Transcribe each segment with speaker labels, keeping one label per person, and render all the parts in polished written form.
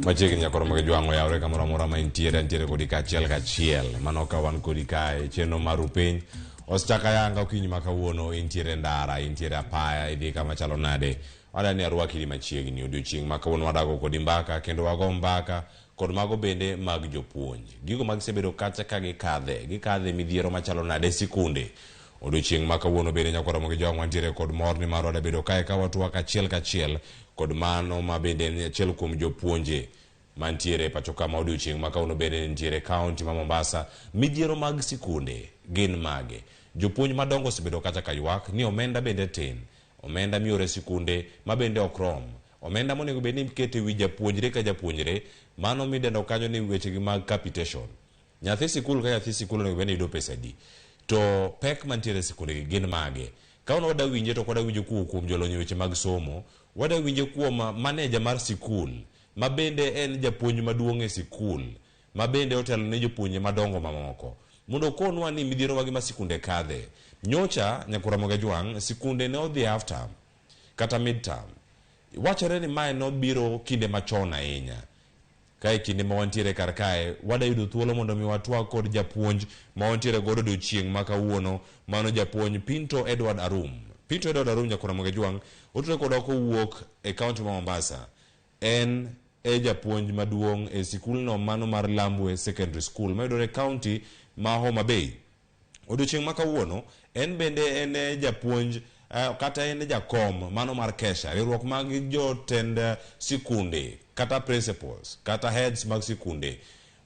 Speaker 1: Machiegni nyakoro mag jwang'o yawre kamoro amora ma intiere, antiere kodi kaachiel kachiel. Mano ka wan kodi kae, chenro mar Rupiny osechako ayanga okinyi ma kawuono, intiere ndara, intiere apaya, idhi kama chalo nade. Wadwa ni arwaki ni machiegni odiochieng' ma kawuono wadago kodi mbaka kendo wago mbaka kod mago bende mag jopuonj. Gigo ma gisebedo kacha ka gikadhe, gikadhe midhiero machalo nade e sikunde. Odiochieng' ma kawuono bende nyakwar Ramogi Jwang' wantiere kod mor nimar wadabedo kae ka watwak achiel kachiel kod mano ma bende en achiel kuom jopuonje mantiere e pacho ka ma odiochieng' ma kawuono bende nitiere e kaunti ma Mombasa. Midhiero mag sikunde gin mage? Jopuonj madongo osebedo kacha ka ywak ni omenda bende tin. Omenda mioro e sikunde ma bende ok rom. Omenda monego bed ni iketo e wi japuonjre ka japuonjre, mano midendo kanyo ni wechegi mag capitation. Nyathi sikul ka nyathi sikul onego bed ni yudo pesa adi? To pek mantiere e sikundegi gin mage? Ka wan wada winje to ok wada winje kowuok kuom jolony e weche mag somo, wada winje kuom maneja mar sikul, ma bende en japuonj maduong' e sikul, ma bende otelo ne jopuonje madongo mamoko, mondo okonwa ni midhiero mage ma sikunde kadhe. Nyocha, Nyakwar Ramogi Ajwang', sikunde ne odhi half term kata mid term. Wachore ni mae nobiro kinde machon ahinya. Ka e kinde ma wantiere kar kae, wada yudo thuolo mondo mi watwag kod japuonj ma wantiere godo odiochieng' ma kawuono, mano japuonj Pinto Edward Arum. Pinto Edward Arum Nyakwar Ramogi Ajwang' otudore kodwa kowuok e kaunti ma Mombasa. En e japuonj maduong' e sikulno mano mar Lambwe Secondary School mayudore e kaunti ma Homa Bay. Odiochieng' ma kawuono, en bende en e japuonj kata en e jakom mano mar KESHA, riwruok mag jotend sikunde kata principals kata heads mag sikunde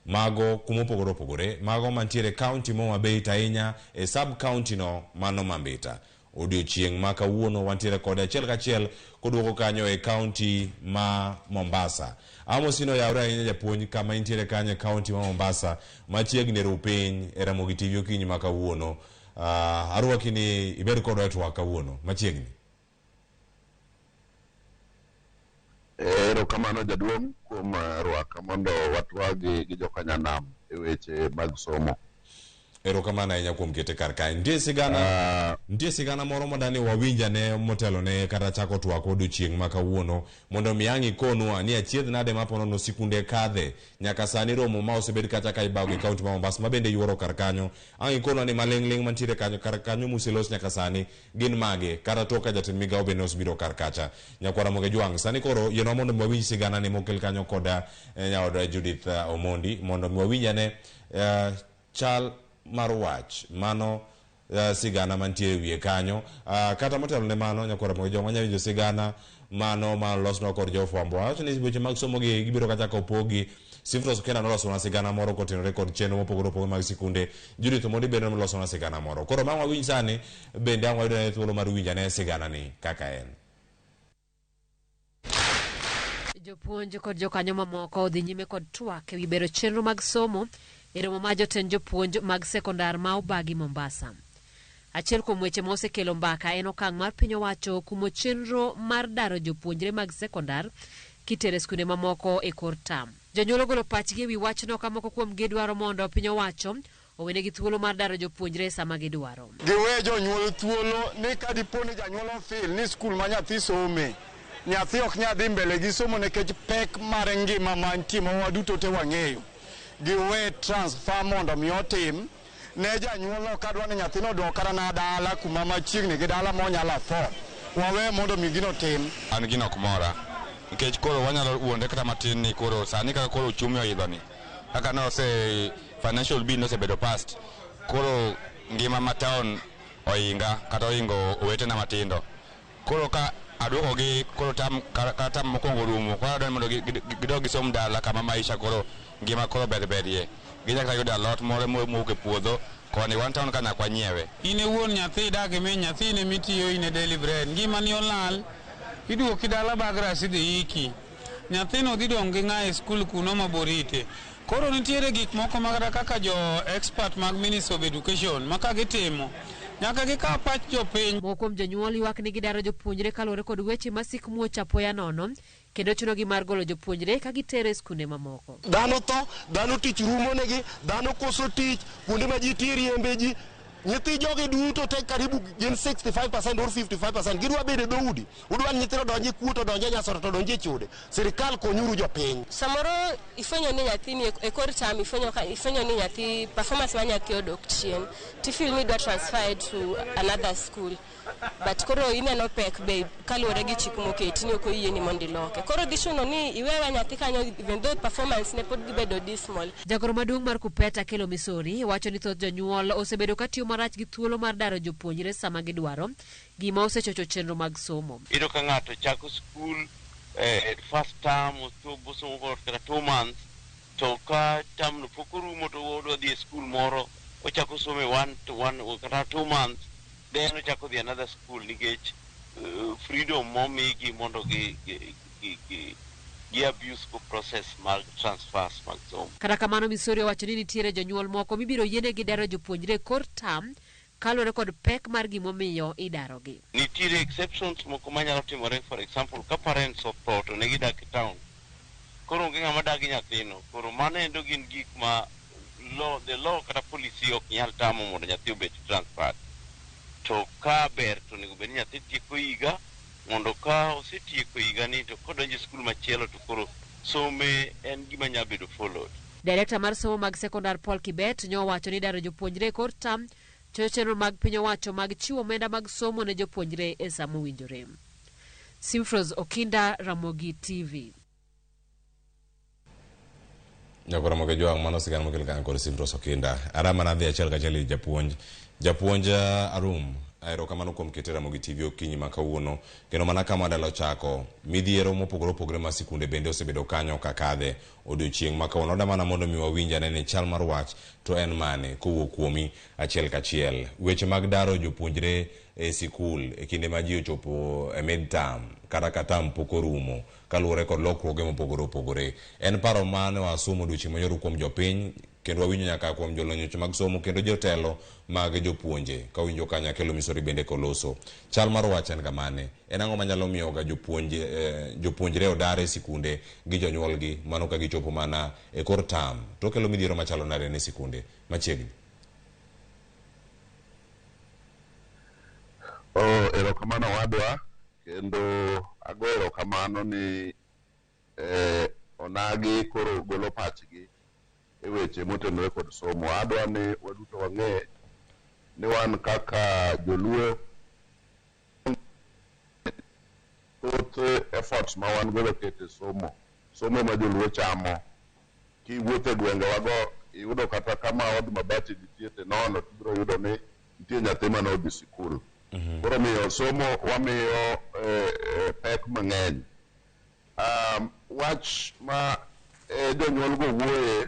Speaker 1: mago kuma opogore opogore, mago mantiere e kaunti ma Homa Bay to ahinya e sub county no mano ma Mbita. Odiochieng' ma kawuono wantiere kode achiel kachiel koduogo kanyo e kaunti ma Mombasa. Amosi ni oyawre ahinya japuonj kama intiere kanyo e kaunti ma Mombasa machiegni ru piny e Ramogi TV okinyi ma kawuono. Arwaki ni ibed kodwa e twak kawuono machiegni.
Speaker 2: Erokamano jaduong' kuom rwaka mondo watwagi gi jokanyanam e weche mag somo.
Speaker 1: Erokamano ahinya kuom kete kar kae. Nitie sigana, nitie sigana moro madani wawinj ane motelo ne kata chako twak odiochieng' ma kawuono mondo mi ang' ikonwa ni achiedh nade ma ponono sikunde kadhe nyaka sani romo ma osebed kacha ka ibago e kaunti ma Mombasa ma bende yuoro kar kanyo. Ang' ikonwa ni maling'ling' mantiere kanyo kar kanyo muselos nyaka sani gin mage kata tok ka jatend migawo bende osebiro kar kacha. Nyakwar Ramogi Ajwang', sani koro yienwa mondo mi wawinj sigana ni mokel kanyo kod nyaod Judith Omondi mondo mi wawinj ane chal mar wach mano sigana mantie e wiye kanyo. Kata motelo ne mano, Nyakwar Ramogi Ajwang' wanya winjo sigana mano ma olosnwa kod jofwambo. Awacho ni weche mag somo gi gibiro kacha kopogi. Sifros Okenda nolosonwa sigana moro kotenore kod chenro mopogore opogore mag sikunde. Judith Omondi bende nolosonwa sigana moro. Koro ma wawinj sani bende ang' wayud ane thuolo mar winjo ane sigana ni kaka en.
Speaker 3: Jopuonj kod jokanyo mamoko odhi nyime kod twak ewi bero chenro mag somo e romo mar jotend jopuonj mag sekondar ma obagi Mombasa. Achiel kuom weche ma osekelo mbaka en okang' mar piny owacho kumo chenro mar daro jopuonjre mag sekondar kitere skunde mamoko e kor tam. Jonyuol ogolo pachgi ewi wachno ka moko kuomgi dwaro mondo piny owacho owenegi thuolo mar daro jopuonjre sama gidwaro.
Speaker 4: Giwe jonyuol thuolo ni ka dipo ni janyuol ofil ni skul ma nyathi some, nyathi ok nyal dhi mbele gi somo nikech pek mar ngima mantie ma waduto te wang'eyo. Giwe transfer mondo mi otim ne janyuol no kadwa ni nyathino oduok kata na dala kuma machiegni gi dala monyalo afford. Wawe mondo mi gino tim.
Speaker 5: An gino ok mora nikech koro wanyalo wuondre kata matin ni koro sani kaka koro uchumi oidho ni kaka ne ose financial bill nosebedo passed koro ngima ma town oinga kata oingo owetena matindo koro ka aduoko gi koro tam kata tam mokwongo orumo koro adwa ni mondo gidog gisom dala kama maisha koro ngima koro ber berie ginyalo kata yudo alot moro mowuok e puodho koni wan town ka nyaka wanyiewe.
Speaker 6: In e wuon nyathi idak e min nyathi in ema itiyo in e daily bread ngimani olal iduoki dala Bagras idhi iki nyathino dhi dong' gi ng'a e skul kuno ma borite. Koro nitiere gik moko ma kata kaka jo expert mag Ministry of Education ma ka gitimo nyaka gikaw pach jopiny.
Speaker 3: Moko kuom jonyuol ywak ni gidaro jopuonjre kaluwore kod weche masik muoch apoya nono kendo chunogi mar golo jopuonjre ka gitero e skunde mamoko.
Speaker 4: Dhano tho, dhano tich rumonegi, dhano koso tich, kuonde ma ji tiye riembe ji.
Speaker 7: Nyithi jogi duto te karibu gin 65% or 55% gidwa bedo e dhoudi. Udwa ni nyithindo donje e kuo to donje e nyasore to donje e chode. Sirikal konyuru jopiny.
Speaker 8: Samoro ifwenyo ni nyathini e kor term ifwenyo ka ifwenyo ni nyathi performance mar nyathi odok chien tifeel ni idwa transfer to another school but koro ineno pek be kaluwore gi chik moketi ni ok oyieni mondo iloke koro dhi chuno ni iwewe nyathi kanyo even though performance ne pod dhi bedo dismal.
Speaker 3: Jagoro maduong' mar Kuppet Akelo Misori wacho ni thoth jonyuol osebedo ka tiyo marach gi thuolo mar daro jopuonjre sama gidwaro, gima osechocho chenro mag somo.
Speaker 9: Iyudo ka ng'ato chako skul eh, first term osomo for kata 2 months, to ka term no pok orumo to odwa dhi e skul moro, ochako somo e one to one kata 2 months, then ochako dhi another school nikech freedom momigi mondo gi abuse go process mag transfers mag somo.
Speaker 3: Kata kamano, Misori owacho ni nitiere jonyuol moko mibiro yienegi daro jopuonjre e kor term kaluwore kod pek mar gimomiyo idarogi.
Speaker 9: Nitiere exceptions moko manyalo timore. For example, ka parents otho to ne gidak e town, koro onge ng'ama dagi nyathino. Koro mano endo gin gik ma law, the law kata policy ok nyal tamo mondo nyathi obed transferred. To ka ber to onego bed ni nyathi tieko higa, mondo ka osetieko higa ni to kodonjo e skul machielo to koro some en gima nyalo bedo followed.
Speaker 3: Direkta mar somo mag sekondar Paul Kibet nyowacho ni daro jopuonjre e kor term chocho chenro mag piny owacho mag chiwo omenda mag somo ne jopuonjre e sa mowinjore. Simfros Okinda, Ramogi TV.
Speaker 1: Nyakora Ramogi Jwang', mano sigana mokel kanyo kod Simfros Okinda. Arama nadhi achiel kachiel ir japuonj. Japuonj Arum, erokamano kuom kete Ramogi TV okinyi ma kawuono. Kendo mana kama wadalo chako, midhiero mopogore opogore ma sikunde bende osebedo kanyo kakadhe odiochieng' ma kawuono. Oda mana mondo mi wawinj ane ni chal mar wach to en mane kowuok kuomi achiel kachiel. Weche mag daro jopuonjre e sikul e kinde ma ji ochopo e mid term kata ka term pok orumo kaluwore kod lokruoge mopogore opogore. En paro mane wasomo odiochieng' manyoro kuom jopiny kendo wawinjo nyaka kuom jolony weche mag somo kendo jotelo mag jopuonje kawinjo kanyo Akelo Misori bende koloso. Chal mar wach en kamane? En ang'o manyalo miyo ga jopuonjre odar e sikunde gi jonyuolgi mano ka gichopo mana e kor term? To kelo midhiero machalo nade ne sikunde machiegni?
Speaker 2: Oh, erokamano wadwa, kendo ago erokamano ni onagi koro golo pachgi e weche motenore kod somo. Adwa ni waduto wang'e ni wan kaka joluo thoth efforts ma wan godo keto e somo, somo ema joluo chamo. Kiwuotho e gwengewago iyudo kata kama od mabati nitie tinono tibiro yudo ni nitie nyathi mane odhi sikul. Koro omiyo somo wamiyo pek mang'eny. Wach ma jonyuol go wuoye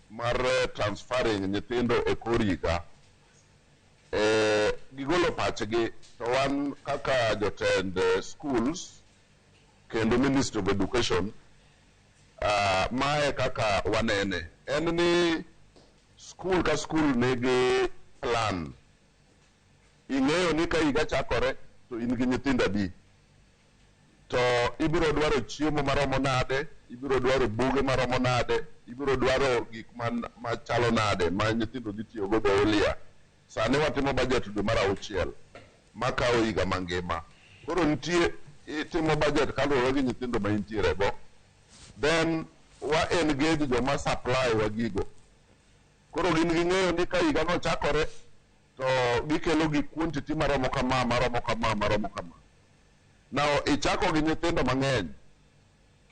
Speaker 2: mar transferring nyithindo e kor higa, gigolo pachgi to wan kaka jotend schools kendo Ministry of Education, mae kaka wanene en ni skul ka skul nigi plan. Ing'eyo ni ka higa chakore to in gi nyithindo adi, to ibiro dwaro chiemo maromo nade, ibiro dwaro buge maromo nade, ibiro dwaro gik machalo nade ma nyithindo dhi tiyogo the whole year. Sani watimo budget dwe mar auchiel makawo higa mangima. Koro nitie itimo budget kaluwore gi nyithindo ma intiere go, then wa engage joma supply wa gigo. Koro gin ging'eyo ni ka higa no chakore to gikelo gi quantity maromo kama, maromo kama, maromo kama. Now ichako gi nyithindo mang'eny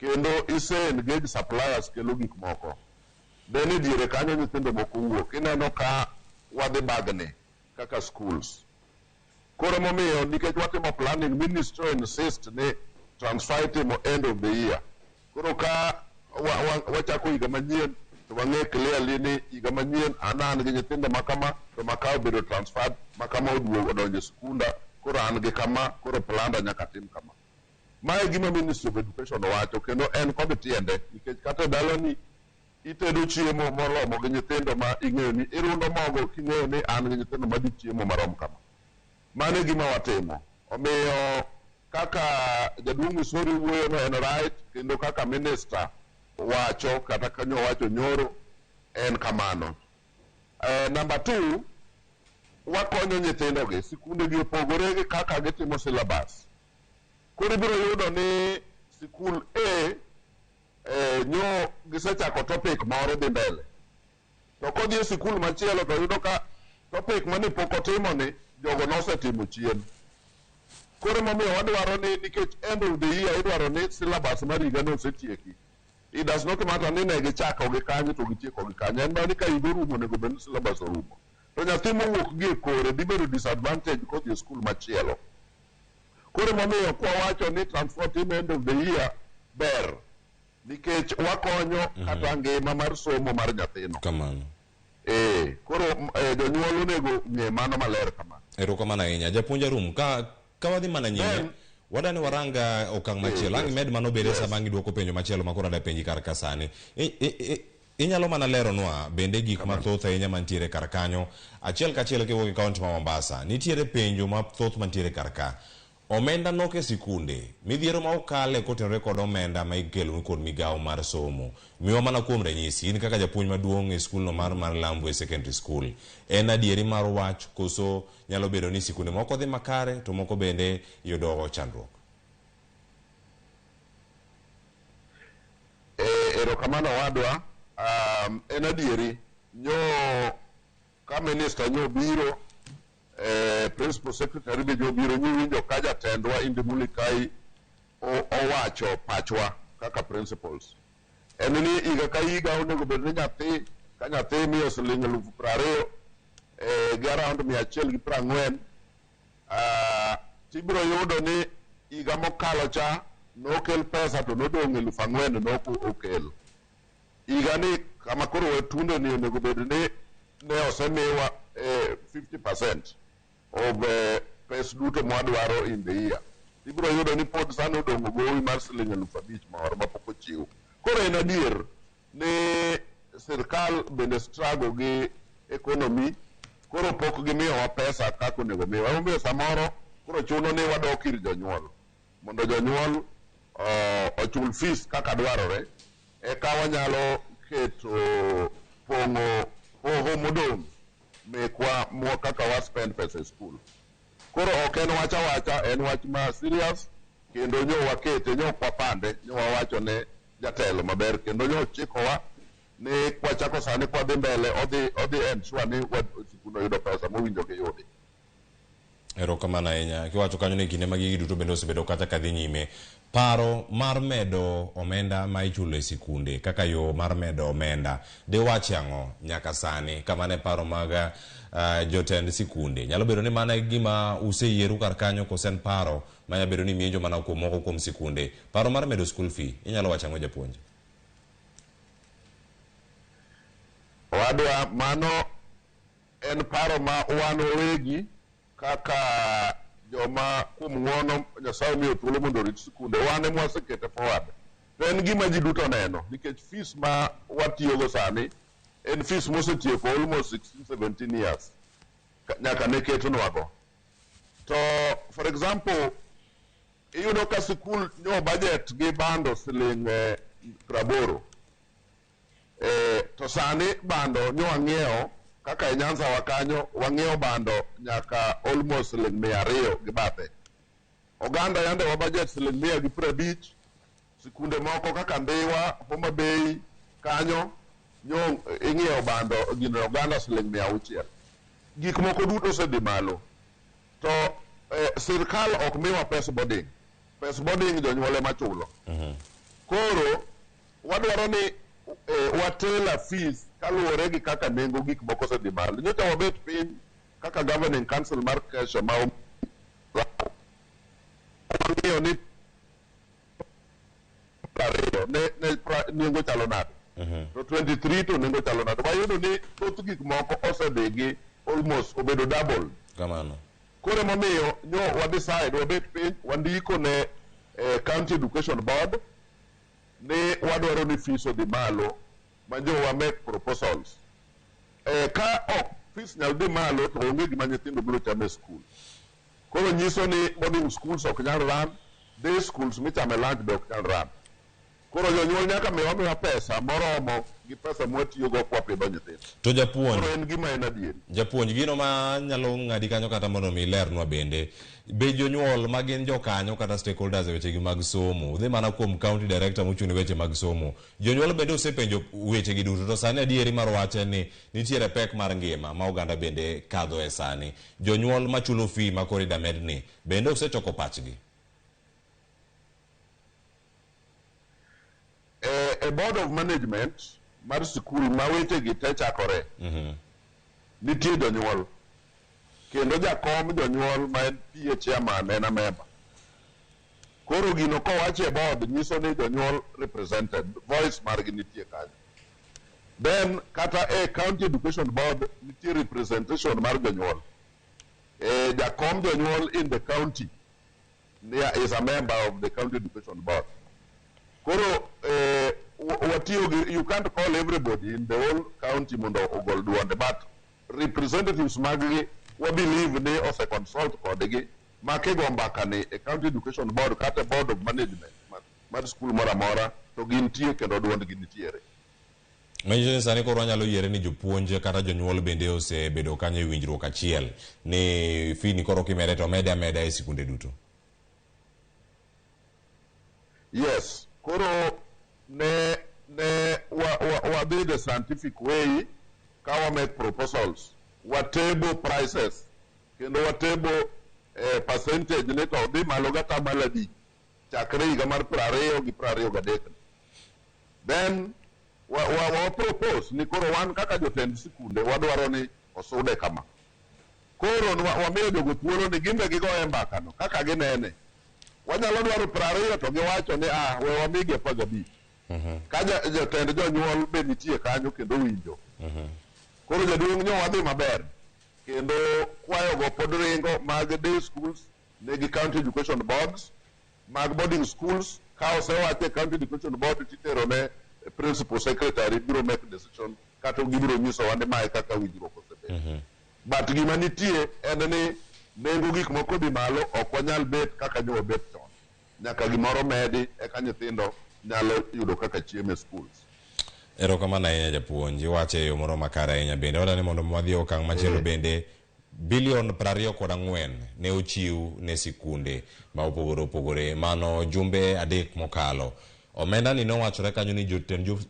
Speaker 2: kendo ise engage suppliers kelo gik moko, then e diere kanyo nyithindo moko wuok, ineno ka wadhi bagni kaka schools. Koro momiyo nikech watimo planning, ministry insist ni transfer itimo end of the year. Koro ka wachako higa manyien to wang'e clearly ni higa manyien an gi nyithindo makama to maka obedo transferred, makama oduogo odonjo e skunda, koro an gi kama, koro planda nyaka tim kama. Mae gima Ministry of Education owacho kendo en kod tiende, nikech kata e dalani itedo chiemo moromo gi nyithindo ma ing'eyo ni irundo mogo king'eyo ni an gi nyithindo madhi chiemo marom kama. Mano e gima watimo. Omiyo kaka jaduong' Misori wuoyo no en right, kendo kaka minister wacho kata kanyo wacho nyoro en kamano. Number two, wakonyo nyithindogi, sikunde gi opogore gi kaka gitimo syllabus. Koro ibiro yudo ni sikul A nyo gisechako topic moro dhi mbele. To kodhi e sikul machielo to yudo ka topic mane pok otimo ni jogo nosetimo chien. Koro emomiyo wadwaro ni nikech end of the year idwaro ni syllabus mar higano osetieki. It does not matter ni ne gichako gi kanye to gitieko gi kanye. En mana ni ka higa orumo onego bed ni syllabus orumo. To nyathi mowuok gi e kore dhi bedo disadvantage kodhi e skul machielo. Koro emomiyo kwawacho ni transfer tim end of the year ber nikech wakonyo kata ngima mar somo mar nyathino.
Speaker 1: Kamano.
Speaker 2: Koro jonyuol onego ng'e mano maler kama.
Speaker 1: Erokamano ahinya. Japuonj Arum, ka wadhi mana nyime, wadani waranga okang' machielo. Ang' imed mano bende sama ang' idwoko penjo machielo ma koro adwa penji kar ka sani. Inyalo mana leronwa bende gik mathoth ahinya mantiere kar kanyo. Achiel kachiel kiwuok e kaunti ma Mombasa, nitiere penjo mathoth mantiere kar ka. Omenda nok e sikunde, midhiero ma okale kotenore kod omenda ma ikelo kod migawo mar somo. Miwa mana kuom ranyisi, in kaka japuonj maduong' e skulno mar Lambwe Secondary School, en adieri mar wach koso nyalo bedo ni sikunde moko dhi makare to moko bende yudo chandruok?
Speaker 2: Erokamano wadwa. En adieri, nyo ka minister nyo biro, principal secretary be jobiro nyiwinjo ka jatendwa Indi Mulikai owacho pachwa kaka principals. En ni higa ka higa onego bed ni nyathi ka nyathi imiyo siling 20,000 gi around 140, tibiro yudo ni higa mokalo cha nokel pesa to nodong' 4,000 nok okel. Higa ni kama koro watunde ni onego bed ni ne osemiwa 50% of pes duto mwadwaro in the year. Ibiro yudo ni pod sani odong' gowi mar siling 5,000 moro mapok ochiw. Koro en adier ni sirkal bende struggle gi economy, koro pok gimiyowa pesa kaka onego miwa. Emomiyo samoro koro chuno ni wadok ir jonyuol mondo jonyuol ochul fees kaka dwarore, eka wanyalo keto pong'o hoho modong' mekwa kaka wa spend pesa e skul. Koro ok en wach awacha, en wach ma serious, kendo nyo wakete, nyo ok wapande, nyo wawacho ne jatelo maber, kendo nyo ochikowa ni kwachako sani kwadhi mbele, odhi ensure ni sikul oyudo pesa mowinjo giyudi.
Speaker 1: Erokamano ahinya. Kiwacho kanyo ni kinde mag gigi duto bende osebedo kata kadhi nyime. Paro mar medo omenda ma ichulo e sikunde kaka yo mar medo omenda diwachi ang'o nyaka sani? Kamano e paro mag jotend sikunde. Nyalo bedo ni mano e gima useyieru kar kanyo koso en paro manyalo bedo ni mienjo mana kuom moko kuom sikunde. Paro mar medo school fee inyalo wacho ang'o japuonj?
Speaker 2: Owadwa, mano en paro ma wan wawegi kaka joma kuom ng'uono Nyasaye omiyo thuolo mondo orit sikunde, wan ema wasekete forward. To en gima ji duto neno, nikech fees ma watiyogo sani en fees mosetieko almost 16-17 years nyaka ne ketnwago. To for example, iyudo ka sikul nyo budget gi bando siling 80. To sani bando nyo wang'iewo kaka e Nyanza wa kanyo wang'iewo bando nyaka almost siling 200 gi bathe. Oganda yande wa budget siling 150, sikunde moko kaka Ndhiwa, Homa Bay kanyo nyo ing'iewo bando gino oganda siling 600. Gik moko duto osedhi malo. To sirkal ok miwa pes boarding. Pes boarding jonyuol ema chulo. Koro wadwaro ni watela fees kaluwore gi kaka nengo gik moko osedhi malo. Nyocha wabet piny kaka governing council mar Kesha ma wang'iyo ni 20 ne nengo chalo nade. To 23 to nengo chalo nade. Wayudo ni thoth gik moko osedhi gi almost obedo double.
Speaker 1: Kamano.
Speaker 2: Koro emomiyo nyo wa decide wabet piny wandiko ne County Education Board ni wadwaro ni fees odhi malo ma jo wa make proposals. Ka ok fees nyal dhi malo to onge gima nyithindo biro chamo e skul. Koro nyiso ni boarding schools ok nyal run, day schools michame lunch be ok nyal run. Koro jonyuol nyaka miwa miwa pesa moromo gi pesa mwatiyogo kwapidho nyithindo.
Speaker 1: To japuonj,
Speaker 2: Koro en gima en adieri.
Speaker 1: Japuonj, gino ma nyalo ng'adi kanyo kata mondo mi ilernwa bende, be jonyuol ma gin jokanyo kata stakeholders e wechegi mag somo, dhi mana kuom county director mochung' ne weche mag somo, jonyuol bende osepenjo wechegi duto, to sani adieri mar wach en ni nitiere pek mar ngima ma oganda bende kadho e sani. Jonyuol machulo fee ma koro ida medni, bende osechoko pachgi?
Speaker 2: E board of management mar sikul ma wechegi te chakore, nitie jonyuol. Kendo jakom jonyuol ma en PA chairman en a member. Koro gino kowach e board nyiso ni jonyuol represented, voice margi nitie kanyo. Then kata e county education board nitie representation mar jonyuol. Jakom jonyuol in the county is a member of the county education board. Koro watiyo gi, you can't call everybody in the whole county mondo ogol duonde, but representatives maggi wa believe ni ose consult kodgi ma kigo mbaka ni e county education board kata board of management mar school moro amora to gintie kendo duondgi nitiere.
Speaker 1: Manyiso ni sani koro wanyalo yiere ni jopuonj kata jonyuol bende osebedo kanyo e winjruok achiel ni fee ni koro kimede to mede ameda e sikunde duto.
Speaker 2: Yes, koro ne wadhi the scientific way ka wa make proposals, wa table prices kendo wa table percentage ni to dhi malo gata malo adi chakre higa mar 20 gi 23. Then wa propose ni koro wan kaka jotend sikunde wadwaro ni osude kama. Koro wamiyo jogo thuolo ni gin be gigoye mbaka no kaka ginene. Wanyalo dwaro 20 to giwacho ni we wamigi 15. Ka jotend jonyuol be nitie kanyo kendo winjo. Koro jaduong' nyo wadhi maber kendo kwayogo pod ringo mag day schools nigi county education boards, mag boarding schools ka osewach e county education board titero ne principal secretary biro make decision kata gibiro nyisowa ni mae kaka winjruok osebedo. But gima nitie en ni nengo gik moko dhi malo, ok wanyal bet kaka nyo wabet chon. Nyaka gimoro medi eka nyithindo nyalo yudo kaka chiemo e schools.
Speaker 1: Erokamano ahinya japuonj, iwache e yo moro makare ahinya bende. Wadwa ni mondo wadhi e okang' machielo bende. Bilion 24 ne ochiw ne sikunde ma opogore opogore, mano jumbe 3 mokalo. Omenda ni nowachore kanyo ni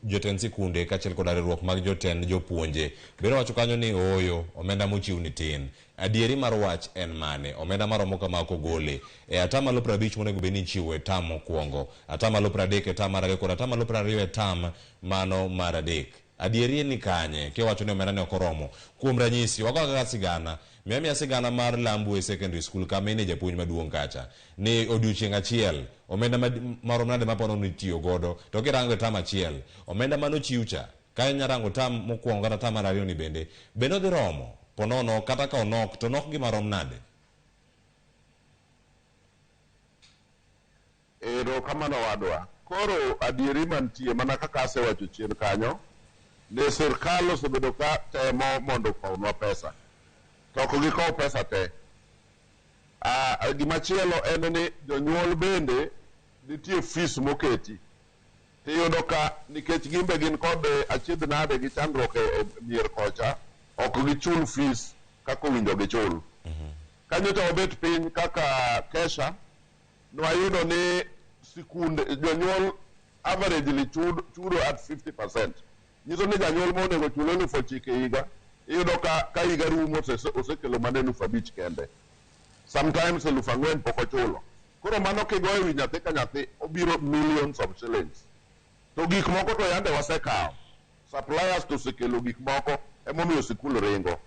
Speaker 1: jotend sikunde kaachiel koda riwruok mag jotend jopuonje bende owacho kanyo ni ooyo, omenda mochiw ni tin. Adieri mar wach en mane? Omenda maromo kama ok ogole e 50% monego bed ni ichiwo e tam mokwongo, 30% e tam mar ariyo kod 20% e tam mano mar 3. Adieri ni kanye kiwacho ni omenda ne ok oromo? Kuom ranyisi, wago kaka sigana, miya sigana mar Lambwe Secondary School kama ine japuonj maduong' kacha ni odiochieng' achiel omenda marom nade mapono ni itiyo godo, to kirango e tam achiel omenda manochiw cha ka inya rango tam mokwongo kata tam mar ariyo ni bende odhi romo ponono kata ka onok to nok gi marom nade?
Speaker 2: Erokamano wadwa. Koro adieri mantie mana kaka asewacho chien kanyo ne sirkal osebedo ka temo mondo okawnwa pesa to ok gikaw pesa te. Gimachielo en ni jonyuol bende nitie fees moketi. Tiyudo ka nikech gin be gin kod achiedh nade gi chandruok e mier kocha, ok gichul fees kaka owinjo gichul. Kanyo to wabet piny kaka Kesha, nwayudo ni sikunde jonyuol averagely chudo at 50%. Nyiso ni janyuol monego chul 9,000 e higa, iyudo ka higa rumo osekelo mana 5,000 kende. Sometimes 4,000 pok ochulo. Koro mano kigoyo wi nyathi ka nyathi obiro millions of shillings. To gik moko to yande wasekawo. Suppliers to osekelo gik moko emomiyo sikul ringo.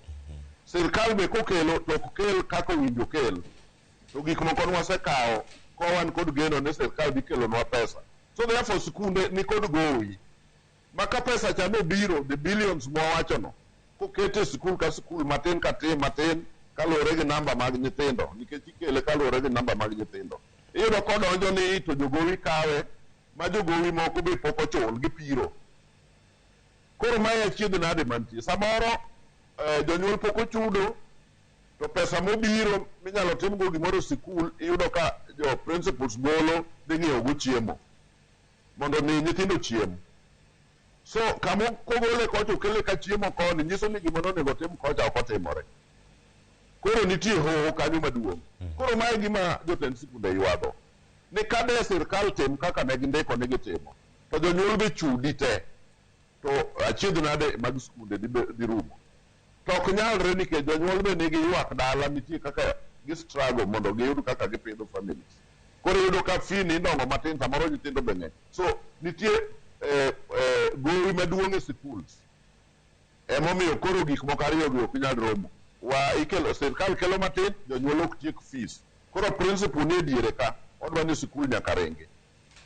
Speaker 2: Sirkal be kokelo to ok kel kaka owinjo kel. To gik moko nwasekawo ka wan kod geno ni sirkal dhi kelonwa pesa. So therefore sikunde ni kod gowi. Ma ka pesa cha nobiro, the billions mwawachono, kokete sikul ka sikul matin ka tin matin kaluwore gi namba mag nyithindo, nikech ikele kaluwore gi namba mag nyithindo. Iyudo kodonjo ni to jogowi kawe, ma jogowi moko be pok ochul gipiro. Koro mae achiedh nade mantie. Samoro jonyuol pok ochudo, to pesa mobiro minyalo timgo gimoro e sikul, iyudo ka jo principals golo dhi ng'iewo go chiemo. Mondo mi nyithindo chiem. So kama kogole kocha okele ka chiemo koni nyiso ni gima nonego tim kocha ok otimore. Koro nitie hoho kanyo maduong'. Koro mae gima jotend sikunde ywago. Ni kade sirkal tim kaka ne gindiko ni gitimo, to jonyuol be chudi te, to achiedh nade mag skunde dhi rumo. To ok nyalre nikech jonyuol be nigi ywak dala nitie kaka gi struggle mondo giyud kaka gipidho families. Koro iyudo ka fee ni idong'o matin samoro nyithindo be ng'eny. So nitie gowi maduong' e schools. Emomiyo koro gik moko ariyo gi ok nyal romo. Wa ikelo sirkal kelo matin, jonyuol ok tiek fees. Koro principal ni e diere ka, odwa ni sikul nyaka ringi.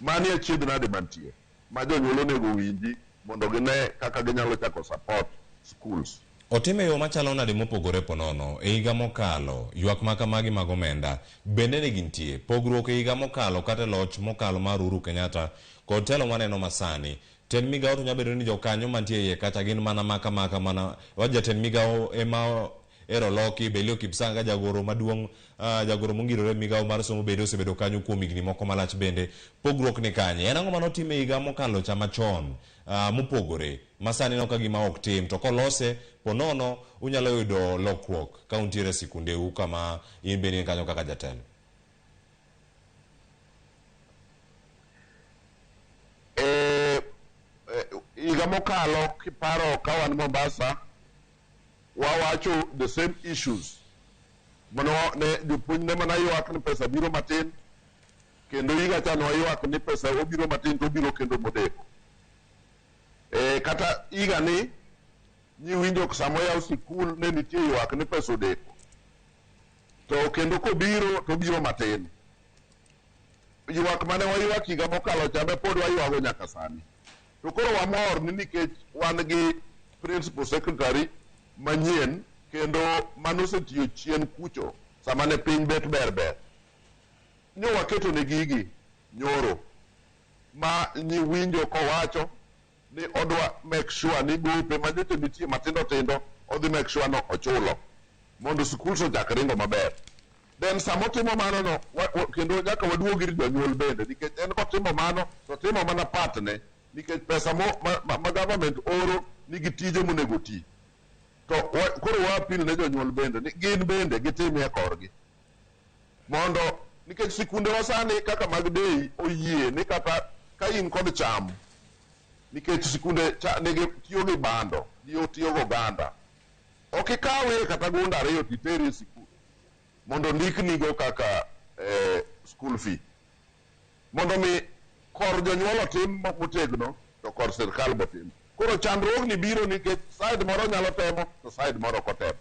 Speaker 2: Mani achiedh nade mantie ma jonyuol onego winji mondo gine kaka ginyalo chako support schools.
Speaker 1: Otime yo machalo nade mopogore ponono e higa mokalo ywak ma kamagi mag omenda bende ne gintie pogruok e higa mokalo kata e loch mokalo mar Uhuru Kenyatta kod telo mwaneno masani tend migawo to nyalo bedo ni jokanyo mantie iye kacha gin mana maka maka mana wa jatend migawo ema ero loki Belio Kipsanga jagoro maduong' jagoro mongirore migawo mar somo bende osebedo kanyo kuom higni moko malach bende pogruok ni kanye en ang'o manotim e higa mokalo cha machon mopogore masani ineno ka gima ok tim to kolose ponono unyalo yudo lokruok ka untiere e sikundeu kama in bende in kanyo kaka jatelo.
Speaker 2: Higa mokalo kiparo ka wan Mombasa wawacho the same issues. Mano ne jopuonj ne mana ywak ni pesa biro matin kendo higa cha ne waywak ni pesa obiro matin to obiro kendo modeko. Kata higa ni nyiwinjo sama oyaw sikul ne nitie ywak ni pesa odeko. To kendo kobiro to obiro matin. Ywak mane waywak higa mokalo cha be pod waywago nyaka sani. To koro wamor ni nikech wan gi principal secretary manyien kendo manosetiyo chien kucho sama ne piny bet ber ber. Nyo waketo ne gigi nyoro ma nyiwinjo kowacho ni odwa make sure ni gope ma nyocha nitie matindo tindo odhi make sure no ochulo mondo schools ochak ringo maber. Then samotimo mano no kendo nyaka waduog ir jonyuol bende nikech en kotimo mano to timo mana part ne nikech pesa mo, ma government oro nigi tije monego ti. To koro wa appeal ne jonyuol bende ni gin bende gitimie korgi. Mondo nikech sikunde wa sani kaka mag day oyie ni kata ka in kod cham nikech sikunde cha, nigi tiyo gi bando, ji tiyo gi oganda. Ok ikawe kata gunda ariyo titeri e sikul mondo ndiknigo kaka school fee. Mondo mi kor jonyuol otim motegno to kor sirkal botim. Koro chandruogni biro nikech side moro nyalo temo to side moro ok otem.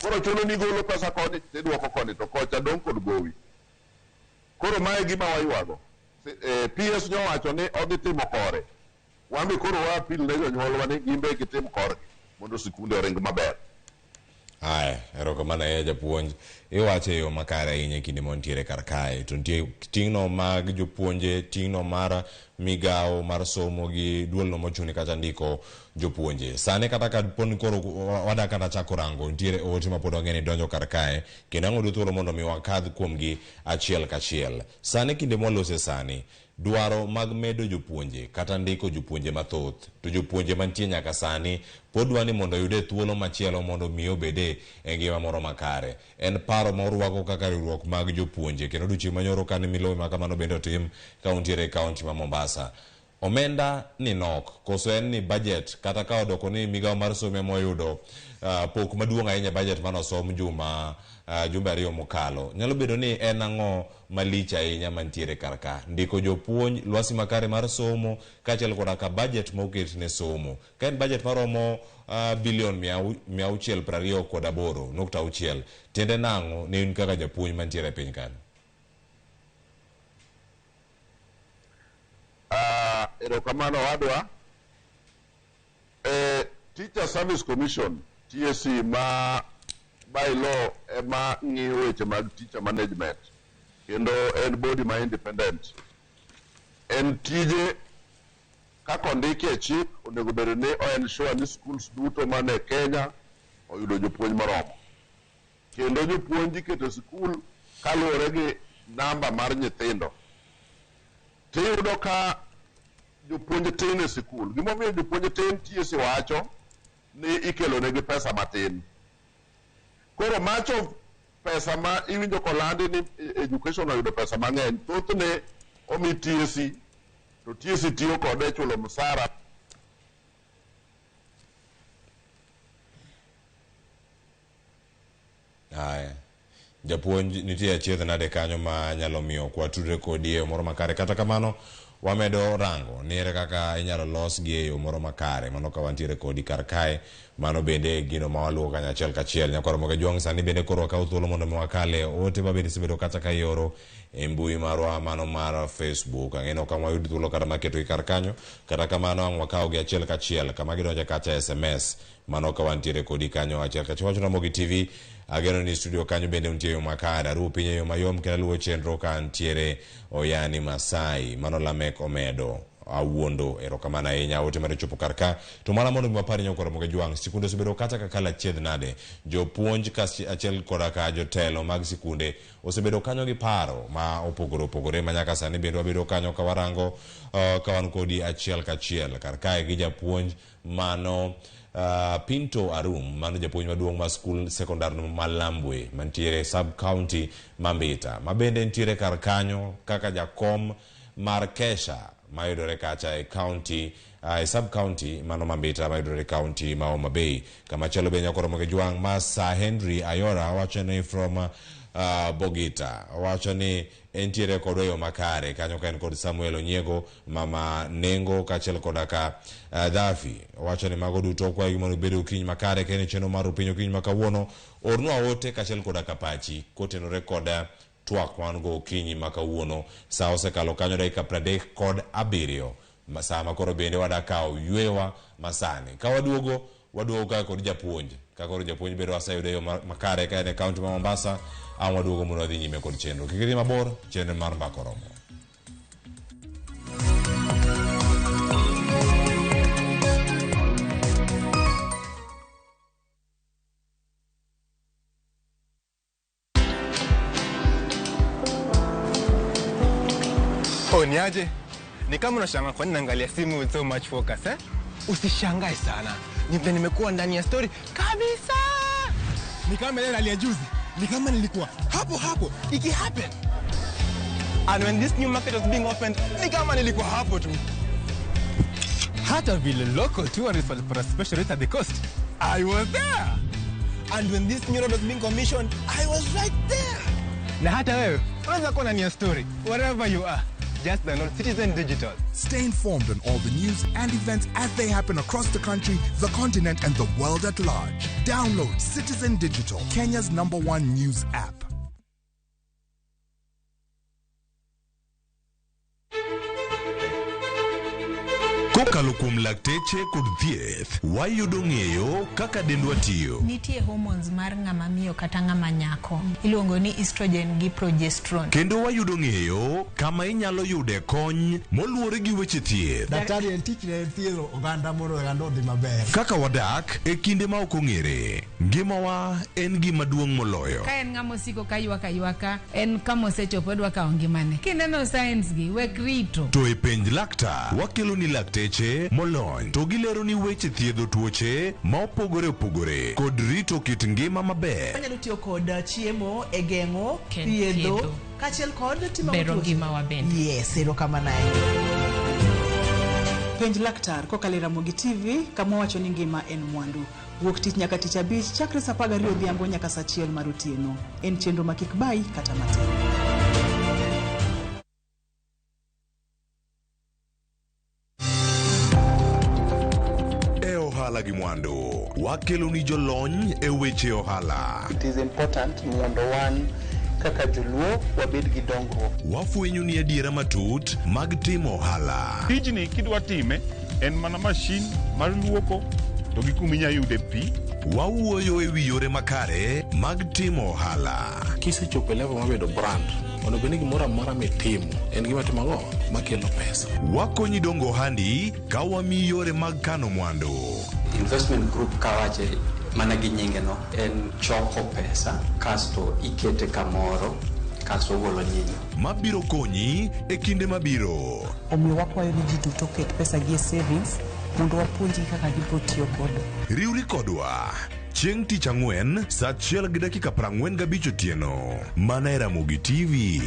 Speaker 2: Koro chuno ni igolo pesa koni tidwoko koni to kocha dong' kod gowi. Koro mae gima waywago. PS nyowacho ni odhi timo kore. Wan be koro wa appeal ne jonyuolwa ni gin be gitim korgi mondo sikunde oring maber.
Speaker 1: Aya, erokamano ahinya japuonj. Iwacho e yo makare ahinya e kinde ma wantiere kar kae. To nitie ting'no mag jopuonje, ting'no mar migawo mar somo gi duolno mochung' kata ndiko jopuonje. Sani kata ka po ni koro wadak kata chako rango, nitiere ote ma pod wang'e ni donjo kar kae, kendo ang' wayudo thuolo mondo mi wakadh kuomgi achiel kachiel. Sani kinde mwalose sani, dwaro mag medo jopuonje kata ndiko jopuonje mathoth to jopuonje mantie nyaka sani pod dwa ni mondo oyude thuolo machielo mondo mi obede e ngima moro makare. En paro ma urwako kaka riwruok mag jopuonje kendo odiochieng' manyoro kane milome ma kamano bende otim ka untiere e kaunti ma Mombasa. Omenda ni nok koso en ni budget kata ka odoko ni migawo mar somo ema oyudo pok maduong' ahinya e budget manosom juma jumbe ariyo mokalo. Nyalo bedo ni en ang'o malich ahinya mantiere kar ka. Ndiko jopuonj, lwasi makare mar somo kaachiel koda ka budget moket ne somo. Ka en budget maromo bilion 628.6, tiende nang'o ne in kaka japuonj mantiere e piny kanyo?
Speaker 2: Erokamano owadwa. Teacher Service Commission, TSC, ma by law ema ng'iyo weche mag teacher management kendo en body ma independent. En tije kaka ondiki e chik onego bed ni o ensure ni schools duto mane Kenya oyudo jopuonj moromo. Kendo jopuonj iketo e sikul kaluwore gi namba mar nyithindo. Tiyudo ka jopuonj tin e sikul. Gimomiyo jopuonj tin TSC wacho ni ikelo negi pesa matin. Koro much of pesa ma iwinjo kolandi ni education oyudo pesa mang'eny, thothne omi TSC to TSC tiyo kode e chulo msara.
Speaker 1: Haya. Japuonj nitie achiedh nade kanyo ma nyalo miyo ok watudre kodi e yo moro makare. Kata kamano wamedo rango ni ere kaka inyalo losgi e yo moro makare. Mano ka wantiere kodi kar kae, mano bende gino ma waluwo kanyo achiel kachiel. Nyakwar Ramogi Ajwang' sani bende koro wakawo thuolo mondo mi wakale ote ma bende isebedo kata ka ioro e mbui marwa mano mar Facebook. Ang'e ni ok ang' wayud thuolo kata mar ketogi kar kanyo. Kata kamano ang' wakawgi achiel kachiel kama gidonje kacha SMS. Mano ka wantiere kodi kanyo achiel kachiel. Wach Ramogi TV, ageno ni studio kanyo bende untie yo makare. Aruwo piny e yo mayom kendo aluwo chenro ka antiere Oyani Masai. Mano Lamek Omedo. Awuondo, erokamano ahinya ote mar chopo kar ka. To mana mondo mi wapar nyakwar Ramogi Ajwang', sikunde osebedo kata ka kalo achiedh nade. Jopuonj achiel koda ka jotelo mag sikunde osebedo kanyo gi paro ma opogore opogore ma nyaka sani bende wabedo kanyo ka warango ka wan kodi achiel kachiel. Kar kae gi japuonj mano Pinto Arum, mano japuonj maduong' mar skul sekondar ma Lambwe mantiere sub county ma Mbita, ma bende nitiere kar kanyo kaka jakom mar Kesha mayudore kacha e county e sub county mano ma Mbita mayudore e county ma Homa Bay. Kamachielo be nyakwar Ramogi Ajwang' ma Sir Henry Ayora wacho ni from Bogita wacho ni entiere kodwa e yo makare kanyo ka en kod Samuel Onyiego, Mama Nengo kaachiel koda ka Dhafi. Owacho ni mago duto okwayogi mondo gibed okinyi makare ka en e chenro mar Rupiny okinyi ma kawuono. Ornwa ote kaachiel koda ka pachi kotenore kod twak ma wan go okinyi ma kawuono. Sa osekalo kanyo dakika 37 sa ma koro bende wada kawo yweyowa masani. Ka waduogo, waduogo ka kod japuonj. Ka koro japuonj bende waseyudo e yo makare ka en e kaunti ma Mombasa, ang' waduogo mondo wadhi nyime kod chenro. Kik idhi mabor, chenro mar mbaka oromo.
Speaker 10: Oh, niaje? Ni kama unashangaa kwa nini naangalia simu with so much focus, eh? Usishangae sana. Ni vile nimekuwa ndani ya story kabisa. Ni kama ile rally ya juzi. Ni kama nilikuwa hapo hapo iki happen. And when this new market was being opened, ni kama nilikuwa hapo tu. Hata vile local tourists walipata special rate at the coast, I was there. And when this new road was being commissioned, I was right there. Na hata wewe unaweza kuwa ndani ya story wherever you are. Just download Citizen Digital.
Speaker 11: Stay informed on all the news and events as they happen across the country, the continent, and the world at large. Download Citizen Digital, Kenya's #1 news app.
Speaker 12: Kokalo kuom lakteche kod thieth, wayudo ng'eyo kaka dendwa tiyo.
Speaker 13: Nitie hormones mar ng'ama miyo kata ng'ama nyako. Iluongo ni estrogen gi progesterone.
Speaker 12: Kendo wayudo ng'eyo kama inyalo yude kony moluwore gi weche thieth.
Speaker 14: Daktari en tich ne thiedho oganda mondo oganda odhi maber.
Speaker 12: Kaka wadak e kinde ma ok ong'ere, ngimawa en gima duong' moloyo.
Speaker 15: Ka en ng'ama osiko ka ywak aywaka, en kama osechopo odwa kawo ngimane. Kineno signs gi, wek rito.
Speaker 12: To e penj laktar, wakelo ni lakteche molony to gilero ni weche thiedho tuoche ma opogore opogore kod rito kit ngima maber.
Speaker 16: Wanyalo tiyo kod chiemo e geng'o, thiedho, kaachiel kod timo
Speaker 17: bero ngimawa bende.
Speaker 16: Yes, erokamano ahinya. Penj laktar kokalo e Ramogi TV kama wacho ni ngima en mwandu. Wuok tich nyaka tich abich chakre saa 12 odhiambo nyaka saa 1 mar otieno. En chenro ma kik bayi kata matin.
Speaker 12: Ohala gi mwandu wakelo ni jolony e weche ohala.
Speaker 18: It is important mondo wan kaka joluo wabed gi dongruok.
Speaker 12: Wafwenyo ni adiera matut mag timo ohala.
Speaker 19: Tijni kidwa time en mana mashin mar luoko to gi kuma inyalo yude pi.
Speaker 12: Wawuoyo e wi yore makare mag timo ohala.
Speaker 20: Kisechopo e level mar bedo brand, onego bed ni gimoro amora mitimo en gima timo ang'o makelo pesa.
Speaker 12: Wakonyi dongo ohandi ka wamiyi yore mag kano mwandu.
Speaker 21: Investment group kawache mana gi nyinge no en choko pesa kasto ikete kamoro Kasto ogolo nyinyo.
Speaker 12: Mabiro konyi e kinde mabiro.
Speaker 16: Omiyo wakwayo ni ji duto oket pesa gi e savings mondo wapuonjgi kaka gibiro tiyo godo.
Speaker 12: Riwri kodwa chieng' tich ang'wen sa 1:45 otieno mana e Ramogi TV.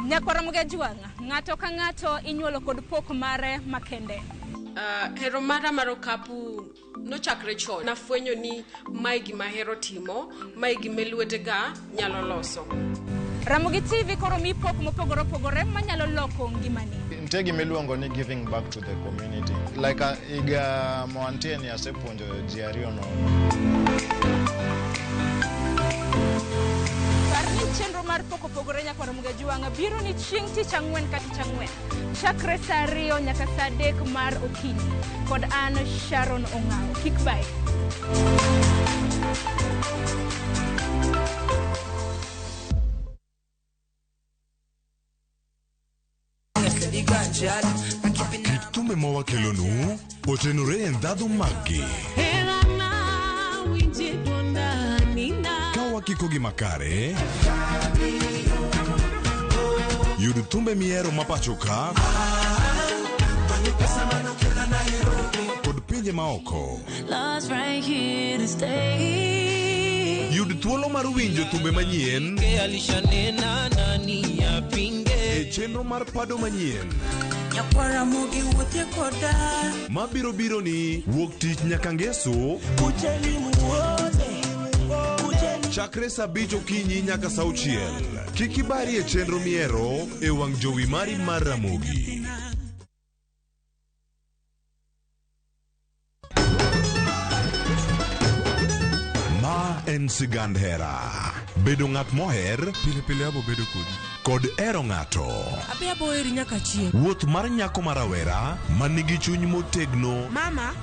Speaker 17: Nyakwara Mugajwang', ng'ato ka ng'ato inyuolo kod pok mare makende.
Speaker 22: Hero mara mar okapu nochakre chon. Nafwenyo ni mae gima ahero timo, mae gima lwetega nyalo loso.
Speaker 17: Ramogi TV koro mi pok mopogore opogore manyalo loko ngimani.
Speaker 4: Nitie gima iluongo ni giving back to the community. Like higa mawantie ni asepuonjo ji ariyo nono.
Speaker 17: Par ni chenro mar pok opogore nyakwara Mugajwang' biro ni chieng' tich ang'wen ka tich ang'wen. Chakre saa 2 nyaka saa 3 mar okinyi. Kod an Sharon Ong'awo. Kik bae.
Speaker 12: Kit thumbe ma wakelonu otenore e ndhadhu maggi. Ka wakikogi makare, yud thumbe mihero ma pacho ka kod pinje maoko. Yud thuolo mar winjo thumbe manyien e chenro mar pado manyien mabiro biro ni wuok tich nyaka ngeso chakre saa 5 okinyi nyaka saa 6. Kik ibari e chenro mihero e wang' jowi mari mar Ramogi. Ma en sigand hera. Bedo ng'at moher
Speaker 23: pile pile abo bedo kodi
Speaker 12: kod hero ng'ato.
Speaker 24: Abe abo heri nyaka chieng'.
Speaker 12: Wuoth mar nyako ma rawera manigi chuny motegno.
Speaker 24: Mama,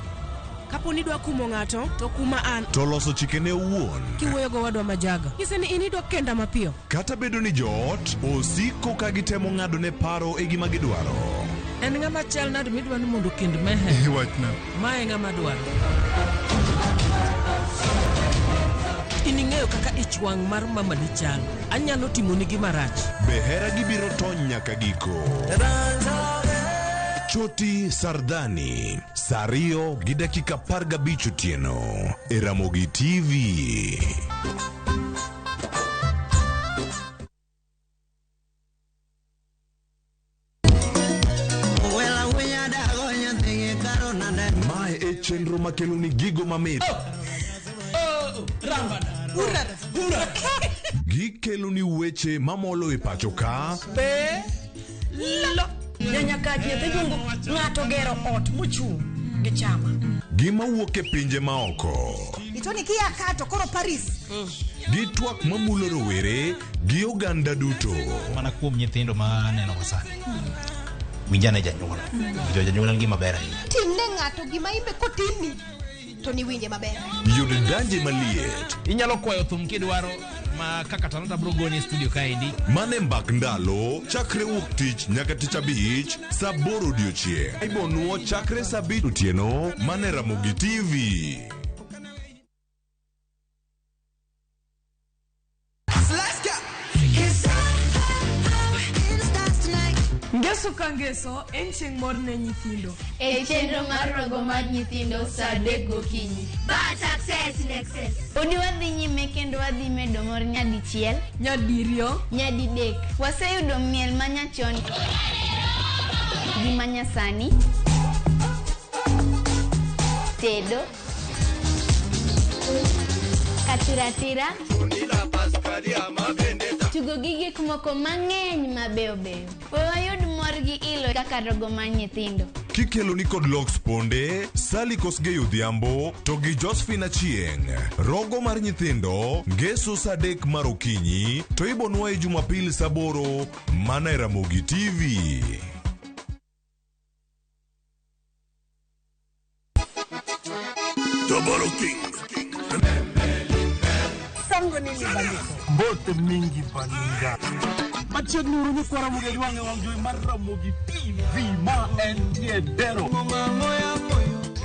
Speaker 24: kapo ni idwa kumo ng'ato to kuma an.
Speaker 12: To loso chikene owuon.
Speaker 24: Kiwuoyo go wadwa majaga. Nyise ni in idwa kenda mapiyo.
Speaker 12: Kata bedo ni joot osiko ka gitemo ng'ado ne paro e gima gidwaro.
Speaker 24: En ng'ama chal nade midwa ni mondo kend mehe?
Speaker 23: Wachna.
Speaker 24: Ma e ng'ama dwaro. In ing'eyo kaka ich wang' mar mama ni chal. Anyalo timoni gima rach.
Speaker 12: Be hera gibiro tony nyaka giko. Choti Sardani, saa 2:15 otieno e Ramogi TV. Mae e chenro makelo ni gigo mamit. Gikelo ni weche mamolo e pacho ka.
Speaker 24: Be lo
Speaker 25: Nyanyakach nyathi jungu ng'ato gero ot mochung' gi chama.
Speaker 12: Gima wuok e pinje maoko.
Speaker 26: Itoni kia kato koro Paris.
Speaker 12: Gi twak mamulo rowere gi oganda duto.
Speaker 27: Mana kuom nyithindo ma aneno ka sani. Winjane janyuol. Winjo janyuol en gima ber ahinya.
Speaker 26: Timne ng'ato gima imbe kotimni to niwinje maber.
Speaker 12: Yud danje maliet.
Speaker 27: Inyalo kwayo thum kidwaro ma kaka Talanta bro goni e studio kaendi.
Speaker 12: Mane mbak ndalo chakre wuok tich nyaka tich abich saa 8 odiochieng'. Ibonuo chakre saa 5 otieno mane Ramogi TV.
Speaker 24: Ngeso ka ngeso en chieng' mor ne nyithindo.
Speaker 28: E chenro mar rogo mar nyithindo saa 3 gokinyi.
Speaker 29: But success in excess.
Speaker 28: Podi wadhi nyime kendo wadhi medo mor nyadichiel,
Speaker 24: nyadiriyo,
Speaker 28: nyadidek. Waseyudo miel manyachon gi manyasani, tedo, katiratira, tugo gi gik moko mang'eny mabeyo beyo. We wayud mor gi ilo kaka rogo mar nyithindo.
Speaker 12: Kikelo ni kod Lox Ponde, Sally Kosgei Odhiambo to gi Josephine Achieng'. Rogo mar nyithindo ngeso saa 3 mar okinyi to ibonwa e Jumapil saa 8 mana e Ramogi TV.
Speaker 30: Double King.
Speaker 26: Sango nini bandiko?
Speaker 14: Mbote mingi baninga.
Speaker 1: Machiegni uru nyikwa Ramogi Ajwang' e wang' jowi mar Ramogi TV ma entie Dero.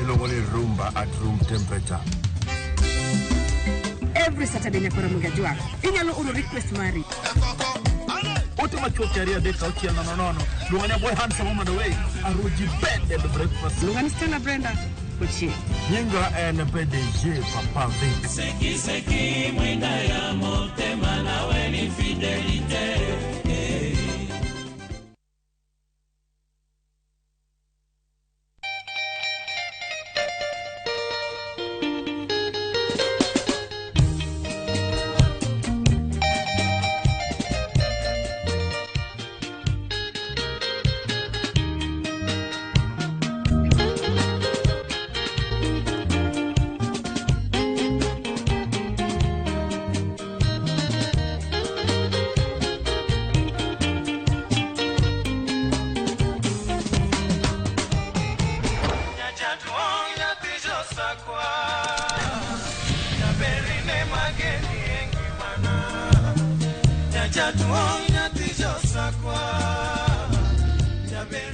Speaker 2: Iluongo ni rumba at room temperature.
Speaker 3: Every Saturday nyaka Ramogi Ajwang'. Inyalo oro request mari.
Speaker 1: Ote machuok 2 3 6 0 0. Luonga ni Boy Handsome Woman Away. Aruji Bed and Breakfast.
Speaker 3: Luonga ni Stella Brenda Ochieng'.
Speaker 2: Nyinga en PDG Papa Vic.
Speaker 5: Seki seki mwinda ya motema nawe ni fidelite.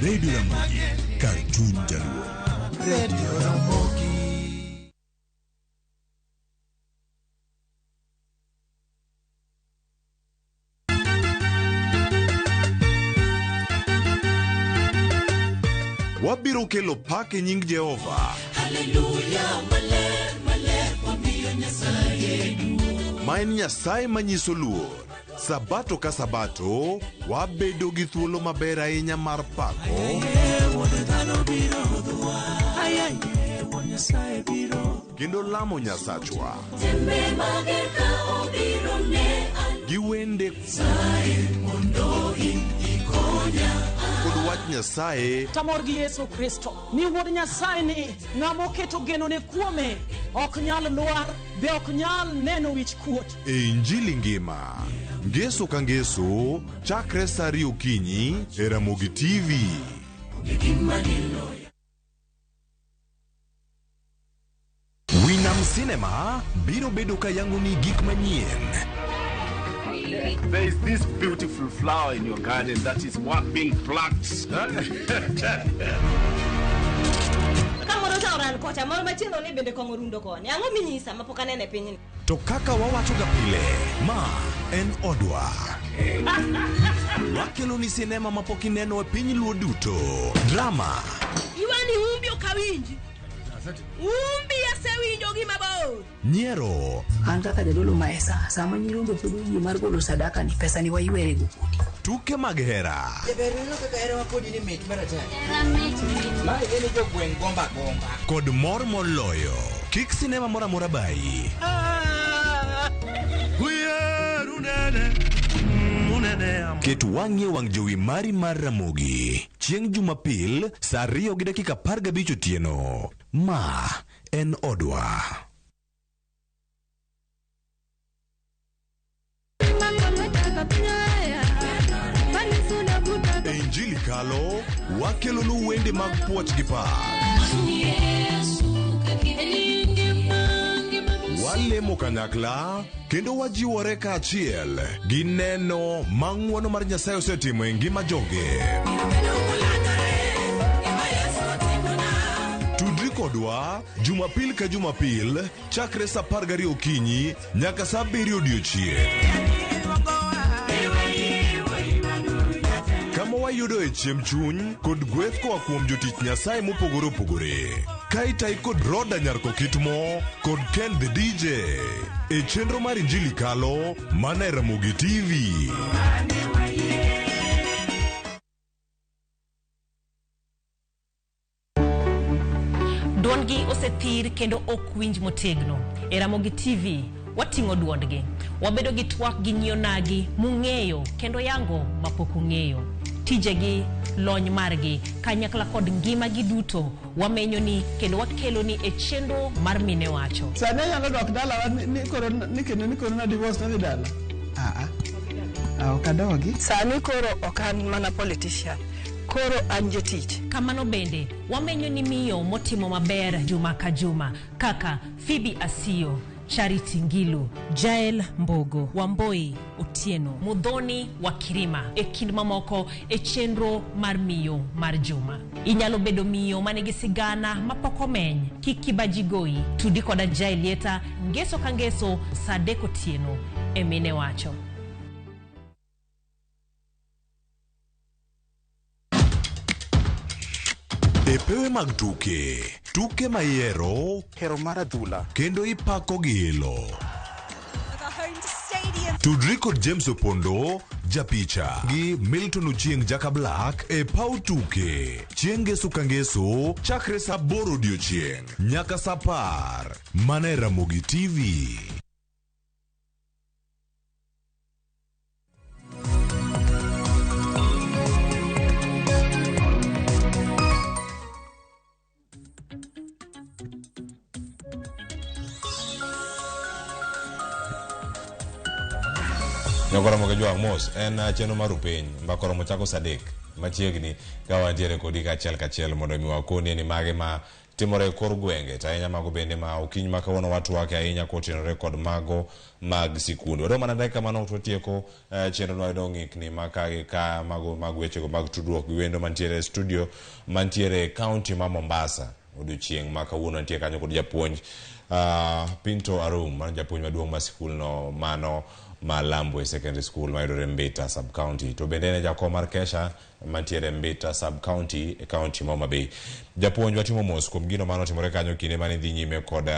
Speaker 12: Radio Ramogi, kar chuny Jaluo.
Speaker 6: Radio Ramogi.
Speaker 12: Wabiro kelo pak e nying Jehova.
Speaker 5: Haleluya, maler, maler, wamiyo Nyasaye duong'.
Speaker 12: Ma en Nyasaye manyiso luor. Sabato ka sabato, wabedo gi thuolo maber ahinya mar pako kendo lamo Nyasachwa gi wende kod wach Nyasaye
Speaker 7: Tamor gi Yesu Kristo ni wuod Nyasaye ni ng'ama oketo genone kuome ok nyal lwar be ok nyal neno wich kuot.
Speaker 12: E Injili ngima. Ngeso ka ngeso, chakre sa 2 okinyi e Ramogi TV. Winam Cinema biro bedo ka yango ni gik manyien.
Speaker 20: There is this beautiful flower in your garden that is what being plucked.
Speaker 8: Kamoro cha oran kocha, moro machielo ni bende kong'o rundo koni. Ang'o minyisa mapok aneno e pinyni?
Speaker 12: To kaka wawachoga pile, ma en odwa. Wakelo ni sinema mapok ineno e piny Luo duto. Drama.
Speaker 9: Iwani umbi ok awinji. Umbi asewinjo gi mabor.
Speaker 12: Nyiero.
Speaker 23: An kaka jadolo maesa, sama nyirombe pod oyie mar golo sadaka ni pesa ni waywere go kodi.
Speaker 12: Tuke mag hera.
Speaker 30: Jaber ineno kaka herawa kodi ni mit maratari. Hera mit mit. Ma ing'e ni jogweng' gomba gomba.
Speaker 12: Kod mor moloyo. Kik sinema moro amora bayi. Ket wang'i e wang' jowi mari mar Ramogi. Chieng' Jumapil, sa 2:15 otieno. Ma en odwa. E Injili kalo, wakelonu wende mag puoch gi pak. Walemo kanyakla kendo wajiwore kaachiel gi neno ma ng'wono mar Nyasaye osetimo e ngima joge. Tudri kodwa Jumapil ka Jumapil chakre sa 12 okinyi nyaka sa 7 odiochieng'. Kama wayudoe chiemb chuny kod gweth koa kuom jotich Nyasaye mopogore opogore. Kaitai kod Roda Nyar Kokitmo kod Ken the DJ e chenro mar Injili kalo mana e Ramogi TV.
Speaker 24: Duondgi osethir kendo ok winj motegno. E Ramogi TV wating'o duondgi. Wabedo gi twak gi nyionagi mung'eyo kendo yango mapok ung'eyo. Tijegi, lony margi, kanyakla kod ngimagi duto wamenyoni kendo wakeloni e chenro mar Mine Wacho.
Speaker 31: Sani anyalo dok dalawa ni koro ni kendo ni koro na divorce nadhi dala.
Speaker 16: Ok adogi. Sani koro ok an mana politician. Koro an jatich.
Speaker 24: Kamano bende wamenyo ni miyo motimo maber juma ka juma kaka Phoebe Asiyo, Charity Ngilu, Jael Mbogo, Wamboi Otieno, Mudhoni wa Kirima e kind mamoko e chenro mar miyo mar juma. Inyalo bedo miyo manigi sigana mapok omeny. Kik kibaji goyi. Tudi koda Jael Lieta ngeso ka ngeso saa 3 otieno e Mine Wacho.
Speaker 12: E pewe mag tuke, tuke ma ihero,
Speaker 4: hero mar adhula,
Speaker 12: kendo ipako gi ilo. Tudri kod James Opondo, japicha, gi Milton Ochieng Jaka Black e paw tuke. Chieng' ngeso ka ngeso, chakre saa 8 odiochieng' nyaka saa 10. Mana e Ramogi TV.
Speaker 10: Nyakoromo gi jwang' mos en chenro mar upiny mbaka oromo chako saa 3 machiegni ka wantiere kodi kachiel kachiel mondo mi wakonie ni mage ma timore e kor gwenge to ahinya mago bende ma okinyi ma kawuono watwake ahinya kotenore kod mago mag sikunde. Wadong' mana dakika manok to watieko chenro no wayudo ng'ikni ma ka gi ka mago mag wechego mag tudruok gi wendo mantiere e studio mantiere e county ma Mombasa. Odiochieng' ma kawuono nitie kanyo kod japuonj Pinto Arum, mano japuonj maduong' ma sikulno mano ma Lambwe Secondary School mayudore Mbita sub county. To bende en e jakom mar Kesha mantiere Mbita sub county e county ma Homa Bay. Japuonj, watimo mos kuom gino mane otimore kanyo kinde mane idhi nyime kod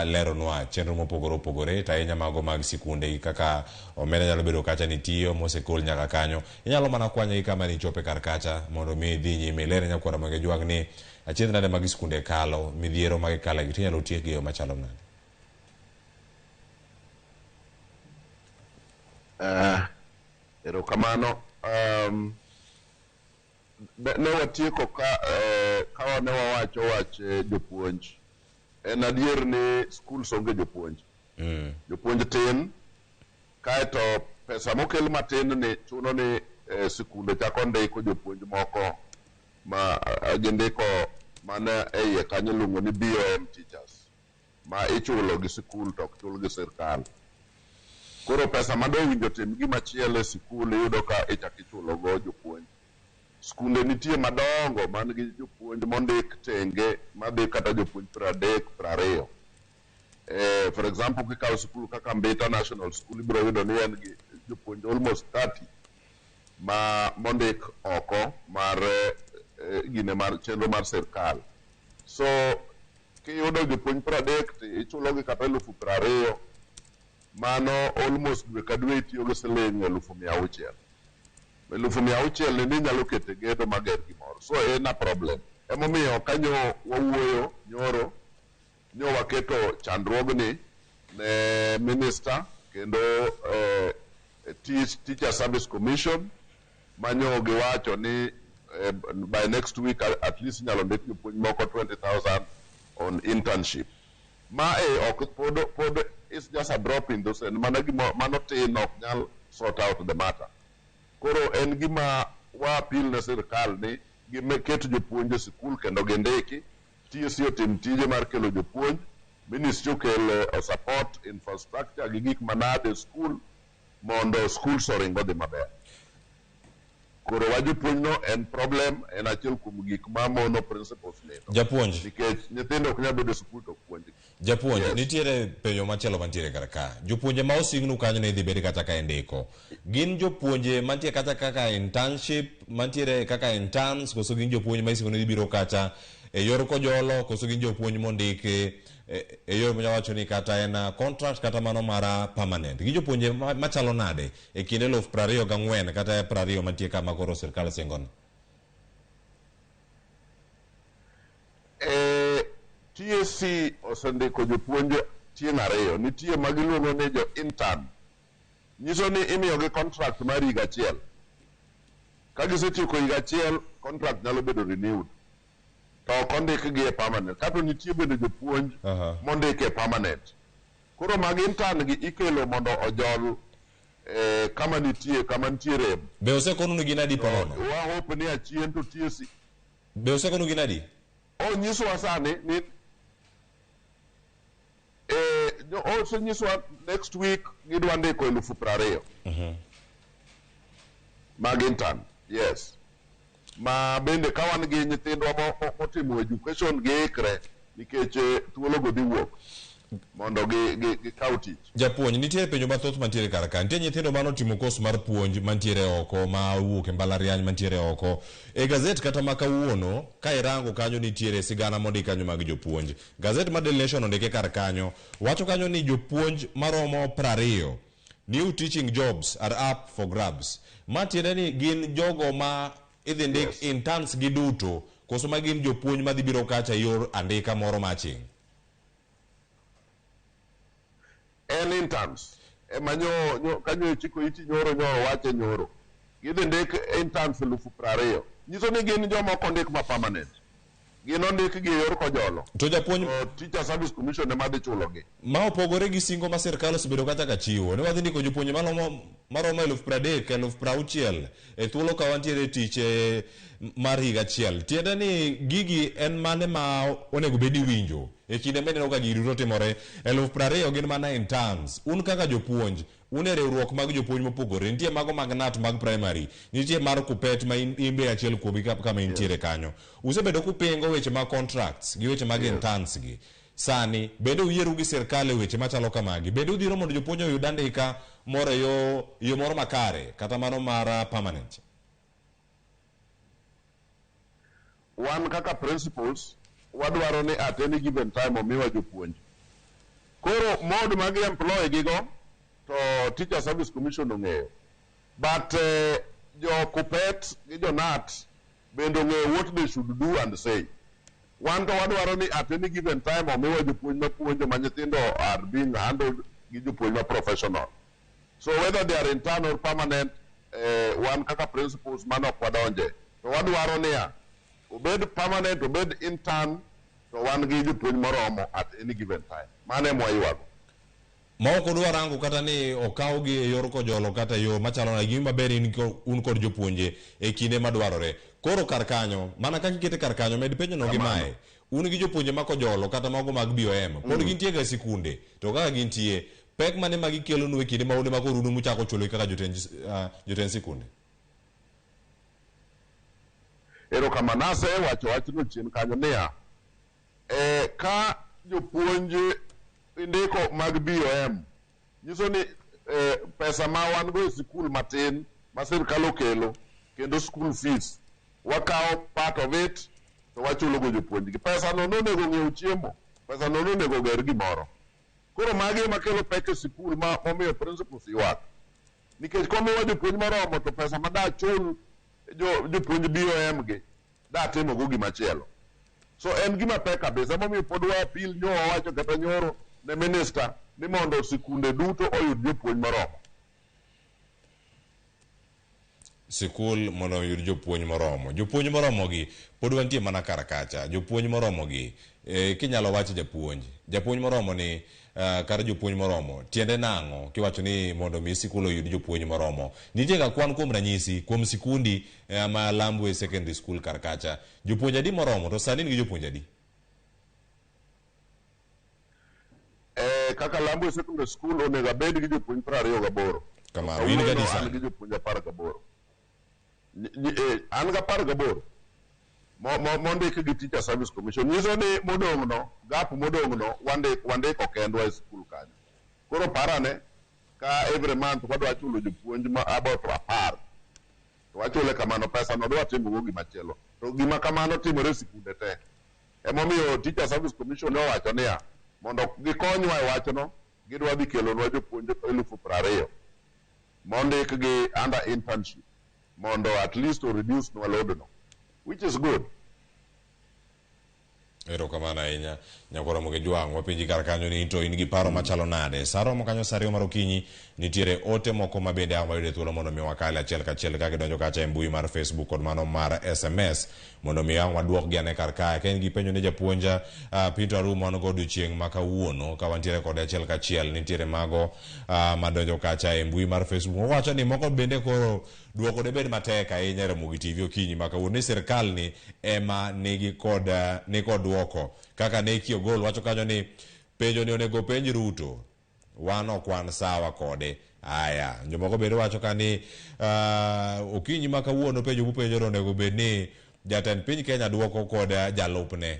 Speaker 10: leronwa chenro mopogore opogore to ahinya mago mag sikunde gi kaka omenda nyalo bedo kacha ni tiyo mosekol nyaka kanyo. Inyalo mana kwanye gi kama nichope kar kacha mondo mi idhi nyime ilerne nyakwara Ramogi Ajwang' ni achiedh nade mag sikunde kalo, midhiero ma gikale gi to inyalo tiek gi e yo machalo nade?
Speaker 11: Erokamano. Ne watieko ka ne wawacho wach jopuonj. En adier ni schools onge jopuonj. Jopuonj tin, kaeto pesa mokel matin ni chuno ni sikunde chako ndiko jopuonj moko ma gindiko mana e iye kanyo iluongo ni BOM teachers ma ichulo gi sikul to ok chul gi sirkal. Koro pesa ma dowinjo tim gima chielo e sikul iyudo ka ichako ichulo go jopuonj. Skunde nitie madongo man gi jopuonj mondik tenge madhi kata jopuonj 30, 20. For example, kikawo sikul kaka Mbita National School ibiro yudo ni en gi jopuonj almost 30 ma mondik oko mar gine mar chenro mar sirkal. So kiyudo jopuonj 30 to ichulogi kata 20,000, mano almost dwe ka dwe itiyo gi siling 600,000. 600,000 ni inyalo kete gedo mager gimoro. So en a problem. Emomiyo kanyo wawuoyo nyoro, nyo waketo chandruogni ne minister kendo Teacher Service Commission manyo giwacho ni by next week at least inyalo ndik jopuonj moko 20,000 on internship. Ma e ok pod is just a drop in the ocean. Mano gima mano tin ok nyal sort out the matter. Koro en gima wa appeal ne sirkal ni giket jopuonj e sikul kendo gindiki. TSC otim tije mar kelo jopuonj, ministry okel support infrastructure gi gik manade e skul mondo schools oring odhi maber. Koro wa jopuonj no en problem, en achiel kuom gik ma mono principals nindo.
Speaker 10: Japuonj.
Speaker 11: Nikech nyithindo ok nyal bedo e sikul to ok puonjgi.
Speaker 10: Japuonj,
Speaker 11: Yes.
Speaker 10: nitiere penjo machielo mantiere kar ka. Jopuonje ma osingnu kanyo ne idhi bed kata ka indiko. Gin jopuonje mantie kata kaka internship, mantiere kaka interns, koso gin jopuonj ma isingo ni dhi biro kacha e yor kojolo, koso gin jopuonj mondiki e yor minyalo wacho ni kata en contract kata mano mar permanent. Gin jopuonje machalo nade e kind 24,000 kata 20 mantie kama koro sirkal singoni?
Speaker 11: TSC osendiko jopuonj tieng' ariyo. Nitie ma giluongo ni jo intern. Nyiso ni imiyogi contract mar higa achiel. Ka gisetieko higa achiel, contract nyalo bedo renewed. To ok ondikgi e permanent. Kato nitie bende jopuonj mondik e permanent. Koro mag intern gi ikelo mondo ojol kama nitie, kama nitie rem.
Speaker 10: Be osekonu ni gin adi
Speaker 11: To
Speaker 10: ponono?
Speaker 11: wa hope ni achien to TSC.
Speaker 10: Be osekonu gin adi?
Speaker 11: Onyisowa sani ni Osenyiswa next week gidwa ndiko 20,000 mag intern. Yes. Ma bende ka wan gi nyithindwa motimo education giikre nikech thuolo go dhi wuok mondo gikaw tich.
Speaker 10: Japuonj, nitie penjo mathoth mantiere kar ka. Nitie nyithindo mane otimo kos mar puonj mantiere oko, ma owuok e mbalariany mantiere oko. E gazet kata ma kawuono, ka irango kanyo nitiere sigana mondik kanyo mag jopuonj. Gazet mar Daily Nation ondike kar kanyo. Wacho kanyo ni jopuonj maromo 20 new teaching jobs are up for grabs. Ma tiende ni gin jogo ma idhi ndik interns gi duto, koso ma gin jopuonj madhi biro kacha yor andika moro maching'?
Speaker 11: En interns. Ema nyo kanyo ichiko iti nyoro nyo wache nyoro. Gidhi ndik interns 20,000. Nyiso ni gin joma ok ondik ma permanent. Gin ondik gi yor kojolo.
Speaker 10: To japuonj,
Speaker 11: Teacher Service Commission ema dhi chulogi.
Speaker 10: Ma opogore gi singo ma sirkal osebedo kacha ka chiwo ni wadhi ndiko jopuonje maromo 30,000, 60,000 e thuolo ka wantiere e tich mar higa achiel. Tiende ni gigi en mane ma onego bed ni iwinjo e kinde ma ineno ka gigi duto timore? 20,000 gin mana interns. Un kaka jopuonj, un e riwruok mag jopuonj mopogore. Nitie mago mag KNUT mag primary, nitie mar KUPPET ma in be achiel kuomgi kama intiere kanyo. Usebedo kupingo weche mag contracts gi weche mag interns gi. Sani, bende uyieru gi sirkal e weche machalo kamagi? Bende udhiro mondo jopuonj oyud andika moro e yo moro makare, kata mano mar permanent?
Speaker 11: Wan kaka principals, wadwaro ni at any given time omiwa jopuonj. Koro mode mag employ gigo, to Teacher Service Commission ong'eyo. But jo KUPPET gi jo KNUT bende ong'eyo what they should do and say. Wan to wadwaro ni at any given time omiwa jopuonj mapuonjo ma nyithindo are being handled gi jopuonj ma professional. So whether they are intern or permanent, wan kaka principals mano ok wadonje. To wadwaro niya, obed permanent, obed intern, to wan gi jopuonj moromo at any given time. Mano ema waywago.
Speaker 10: Ma ok odwa rango kata ni okawgi e yor kojolo kata yo machalo nade, gima maber in un kod jopuonje e kinde madwarore. Koro kar kanyo, mana kaka ikete kar kanyo, med penjo no gi mae. Un gi jopuonje ma kojolo kata mago mag BOM, pod gintie ga e sikunde, to kaka gintie, pek mane ma gikelonu e kinde ma un ema koro un muchako chulogi kaka jotend sikunde?
Speaker 11: Erokamano, asewacho wachno chien kanyo niya, ka jopuonj indiko mag BOM, nyiso ni pesa ma wan go e sikul matin ma sirkal okelo, kendo school fees, wakawo part of it to wachulo go jopuonjgi. Pesa no nonego ng'iew chiemo, pesa no nonego ger gimoro. Koro magi ema kelo pek e sikul ma omiyo principals ywak. Nikech komiwa jopuonj moromo to pesa ma da chul jopuonj BOM gi, da timogo gimachielo. So en gima pek kabisa, emomiyo pod wa appeal nyo wawacho kata nyoro ne minister ni mondo sikunde duto oyud jopuonj moromo.
Speaker 10: Sikul mondo oyud jopuonj moromo. Jopuonj moromo gi pod wantie mana kar kacha. Jopuonj moromo gi, kinyalo wacho japuonj. Japuonj moromo ni kar jopuonj moromo. Tiende nang'o kiwacho ni mondo mi sikul oyud jopuonj moromo? Nitie ga kwan kuom ranyisi kuom sikundi ma Lambwe Secondary School kar kacha. Jopuonj adi moromo to sani nigi jopuonj adi?
Speaker 11: Kaka Lambwe Secondary School onego abed gi jopuonj 28.
Speaker 10: Kamano, in gadi
Speaker 11: Kawuono
Speaker 10: sani?
Speaker 11: An gi jopuonj 18. An gi 18. Mondik gi Teacher Service Commission. Nyiso ni modong' no, gap modong' no, wandiko kendwa e sikul kanyo. Koro parane, ka every month wadwa chulo jopuonj ma about 10. To wachule kamano, pesa no dwa timogo gimachielo. To gima kamano timore e sikunde te. Emomiyo Teacher Service Commission ne owacho niya, mondo gikonywa e wachno, gidwa dhi kelonwa jopuonj 20,000 mondik gi under internship mondo at least o reduce nwa load no, which is good.
Speaker 10: Erokamano ahinya Nyakwar Ramogi Jwang', wapenji kar kanyo ni to in gi paro machalo nade? Sa romo kanyo sa 2 mar okinyi, nitiere ote moko ma bende ang' wayude thuolo mondo mi wakale achiel kachiel ka gidonjo kacha e mbui mar Facebook kod mano mar SMS mondo mi ang' waduokgi ane kar kae. Ka in gi penjo ne japuonja Pinto Arum wan go odiochieng' ma kawuono ka wantiere kode achiel kachiel, nitiere mago madonjo kacha e mbui mar Facebook. Owacho ni moko bende koro duoko debed matek ahinya e Ramogi TV okinyi ma kawuono ni sirkal ni ema nigi kod ni kod duoko. Kaka ne Kiogol wacho kanyo ni Penjo ni onego penj Ruto. Wan ok wan sawa kode. Aya, jomoko bende wacho ka ni okinyi ma kawuono penjo mupenjono onego bed ni jatend piny Kenya duoko kod jalupne.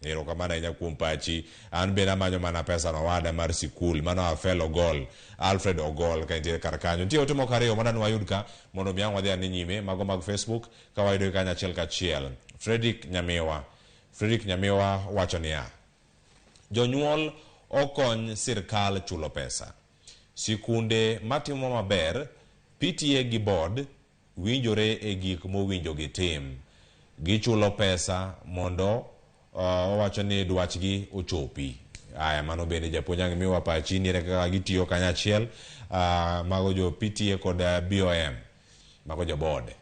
Speaker 10: Erokamano ahinya kuom pachi. An bende amanyo mana pesa no owada mar sikul. Mano Afel Ogol, Alfred Ogol ka intiere kar kanyo. Nitie ote moko ariyo madwa ni wayud ka mondo mi ang' wadhi ane nyime. Mago mag Facebook ka wayudogi kanyo achiel kachiel. Fredrick Nyamiwa. Fredrick Nyamiwa wacho niya, Jonyuol okony sirkal chulo pesa. Sikunde matimo maber, PTA gi board winjore e gik mowinjo gitim. Gichulo pesa mondo owacho ni dwachgi ochopi. Aya, mano bende japuonj ang' miwa pachi ni ere kaka gitiyo kanyachiel, mago jo PTA kod BOM, mago jo board.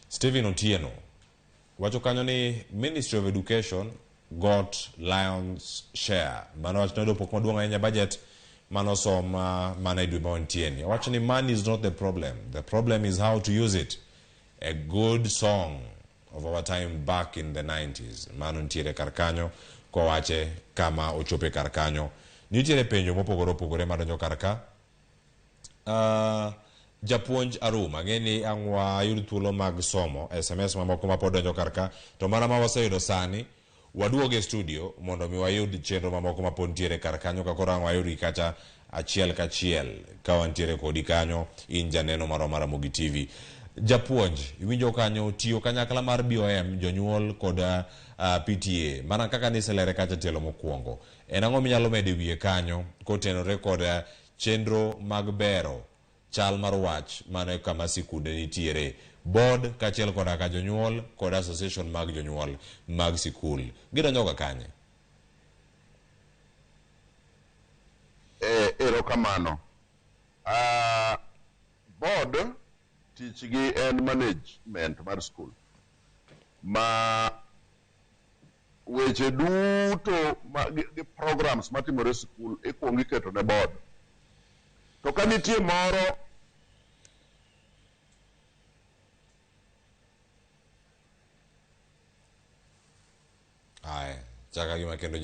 Speaker 10: Stephen Otieno wacho kanyo ni Ministry of Education got lion's share. Mano wach noyudo pok maduong' ahinya budget manosom mana e dwe ma wantie ni. Owacho ni money is not the problem. The problem is how to use it. A good song of our time back in the 90s. Mano nitiere kar kanyo kowache kama ochope kar kanyo. Nitiere penjo mopogore opogore madonjo kar ka. Japuonj Arum, ang'e ni ang' wayud thuolo mag somo SMS mamoko mapod donjo kar ka, to mana ma waseyudo sani, waduog e studio mondo mi wayud chenro mamoko mapod nitiere kar kanyo ka koro ang' wayudgi kacha achiel kachiel ka wantiere kodi kanyo in janeno marwa mar Ramogi TV. Japuonj, iwinjo kanyo tiyo kanyakla mar BOM, jonyuol kod PTA, mana kaka niselere kacha tielo mokwongo. En ang'o minyalo medo e wiye kanyo kotenore kod chenro mag bero chal mar wach mano e kama sikunde nitiere, board kaachiel koda ka jonyuol kod association mag jonyuol mag sikul gidonjoga kanye?
Speaker 11: Erokamano. Board tichgi en management mar school ma weche duto ma, gi programs matimore e sikul ikuongo iketo ne board. To ka nitie moro
Speaker 10: Aya, chaka gima kendo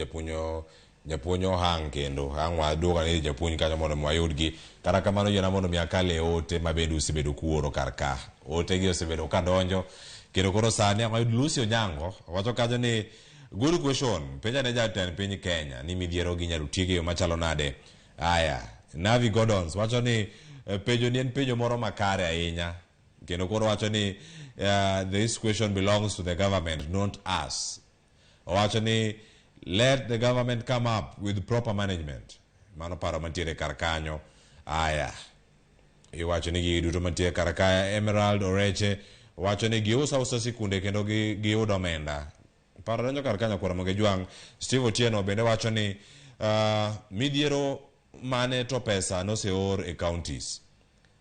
Speaker 10: japuonj ohang kendo ang' waduogo ane ir japuonj kanyo mondo mi wayudgi. Kata kamano yiena mondo mi akal e ote ma bende usebedo kuoro kar ka. Ote gi osebedo ka donjo kendo koro sani ang' wayud Lucy Onyango wacho kanyo ni good question, penja ne jatend piny Kenya ni midhiero gi inyalo tiek e yo machalo nade. Aya, Navi Gordons wacho ni penjo ni en penjo moro makare ahinya kendo koro wacho ni this question belongs to the government not us. Owacho ni let the government come up with proper management. Mano paro mantiere kar kanyo. Aya, iwacho ni gigi duto mantiere kar ka. Emerald Oreche wacho ni giuso ausa sikunde kendo giyudo omenda. Paro donjo kar kanyo kuom Ramogi Jwang'. Steve Otieno bende wacho ni midhiero mane to pesa noseor e counties.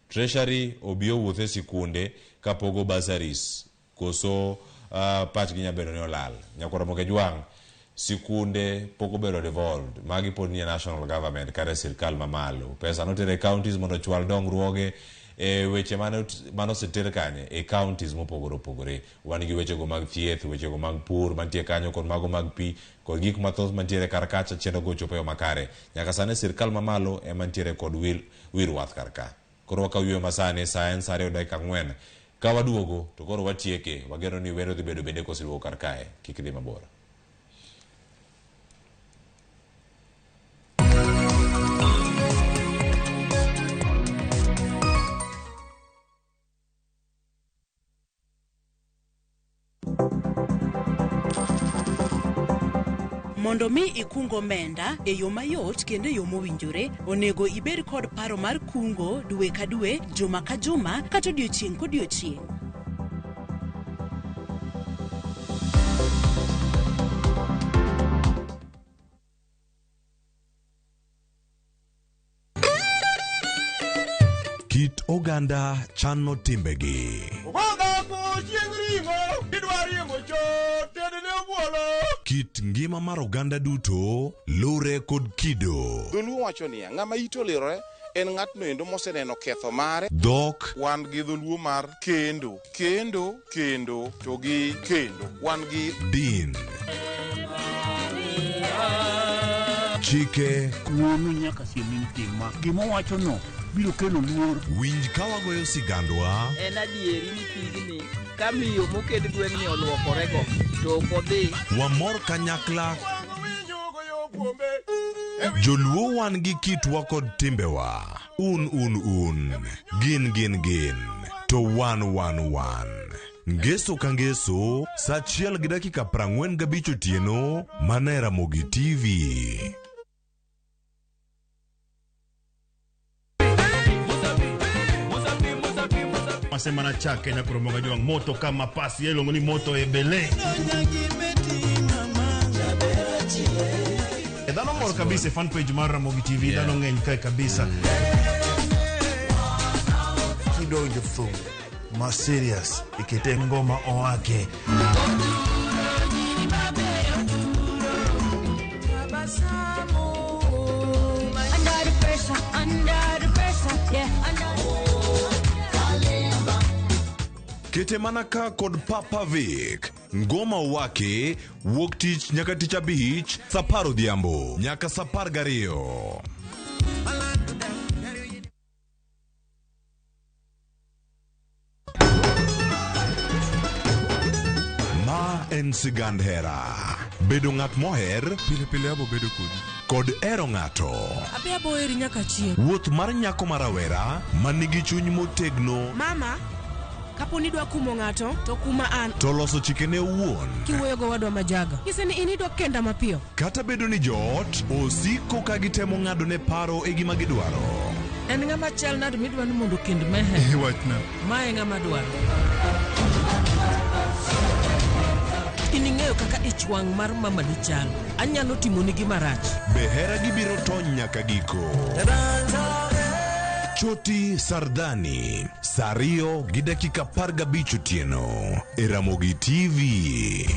Speaker 10: Treasury obi owuoth e sikunde kapogo bursaries koso pachgi nyalo bedo ni olal. Nyakwar Ramogi Jwang', sikunde pok obedo devolved. Magi pod nie national government kata e sirkal mamalo. Pesa noter e counties mondo ochwal dongruoge e weche mane oseter kanye e counties mopogore opogore. Wan gi wechego mag thieth, wechego mag pur mantie kanyo kod mago mag pi kod gik mathoth mantiere kar kacha chenro go ochopo e yo makare. Nyaka sani sirkal mamalo ema nitiere kod wirwath kar ka. Koro wakaw yueyo masani, sa en sa ariyo dakika ang'wen. Ka waduogo to koro watieke, wageno ni wendo dhi bedo bende koseduogo kar kae. Kik idhi mabor.
Speaker 16: Mondo mi ikung omenda e yo mayot kendo e yo mowinjore, onego ibed kod paro mar kungo dwe ka dwe, juma ka juma, kata odiochieng' kodiochieng'.
Speaker 12: Kit oganda chano timbegi. Kit ngima mar oganda duto lure kod kido.
Speaker 20: Dholuo wacho niya, ng'ama ite olirore en ng'atno endo moseneno ketho mare.
Speaker 12: Dhok.
Speaker 20: Wan gi dholuo mar kendo, kendo, kendo, to gi kendo. Wan gi
Speaker 12: din. Chike
Speaker 1: Wuonu nyaka siem ni tim ma. Gima owachono biro kelo luor.
Speaker 12: Winj ka wagoyo sigandwa
Speaker 30: En adieri ni pigni ka miyo moked gweng'ni oluokorego to ok odhi
Speaker 12: Wamor kanyakla. Joluo wan gi kitwa kod timbewa. Un un un. Gin gin gin. To wan wan wan. Ngeso ka ngeso, sa achiel gi dakika 45 otieno, mana e Ramogi TV.
Speaker 2: Masema na chake na kuromoga jwang moto kama pasi iluongo ni moto ebele. E, dhano mor kabisa e fan page mar Ramogi TV dhano ng'eny kae kabisa. Kidonjo thum ma serious ikete ngoma owake.
Speaker 4: Under the pressure, under the pressure, yeah, under.
Speaker 12: Kete mana ka kod Papa Vic. Ngoma owake wuok tich nyaka tich abich sa 10 odhiambo nyaka sa 12. Ma en sigand hera. Bedo ng'at moher
Speaker 13: pile pile abo bedo kodi
Speaker 12: kod hero ng'ato.
Speaker 3: Abi abo heri nyaka chieng'.
Speaker 12: Wuoth mar nyako ma rawera ma nigi chuny motegno
Speaker 3: Mama, kapo ni idwa kumo ng'ato, to kuma an.
Speaker 12: to loso chikene owuon.
Speaker 3: Kiwuoyo gowadwa majaga. Nyise ni in idwa kenda mapiyo.
Speaker 12: Kata bedo ni joot osiko ka gitemo ng'adone paro e gima gidwaro.
Speaker 3: En ng'ama chal nade midwa ni mondo okend mehe?
Speaker 13: Wachna.
Speaker 3: Ma e ng'ama dwaro. In ing'eyo kaka ich wang' mar mamani chal. Anyalo timoni gima rach.
Speaker 12: Be hera gi biro tony nyaka giko? Choti Sardani, sa 2 gi dakika 15 otieno e Ramogi TV.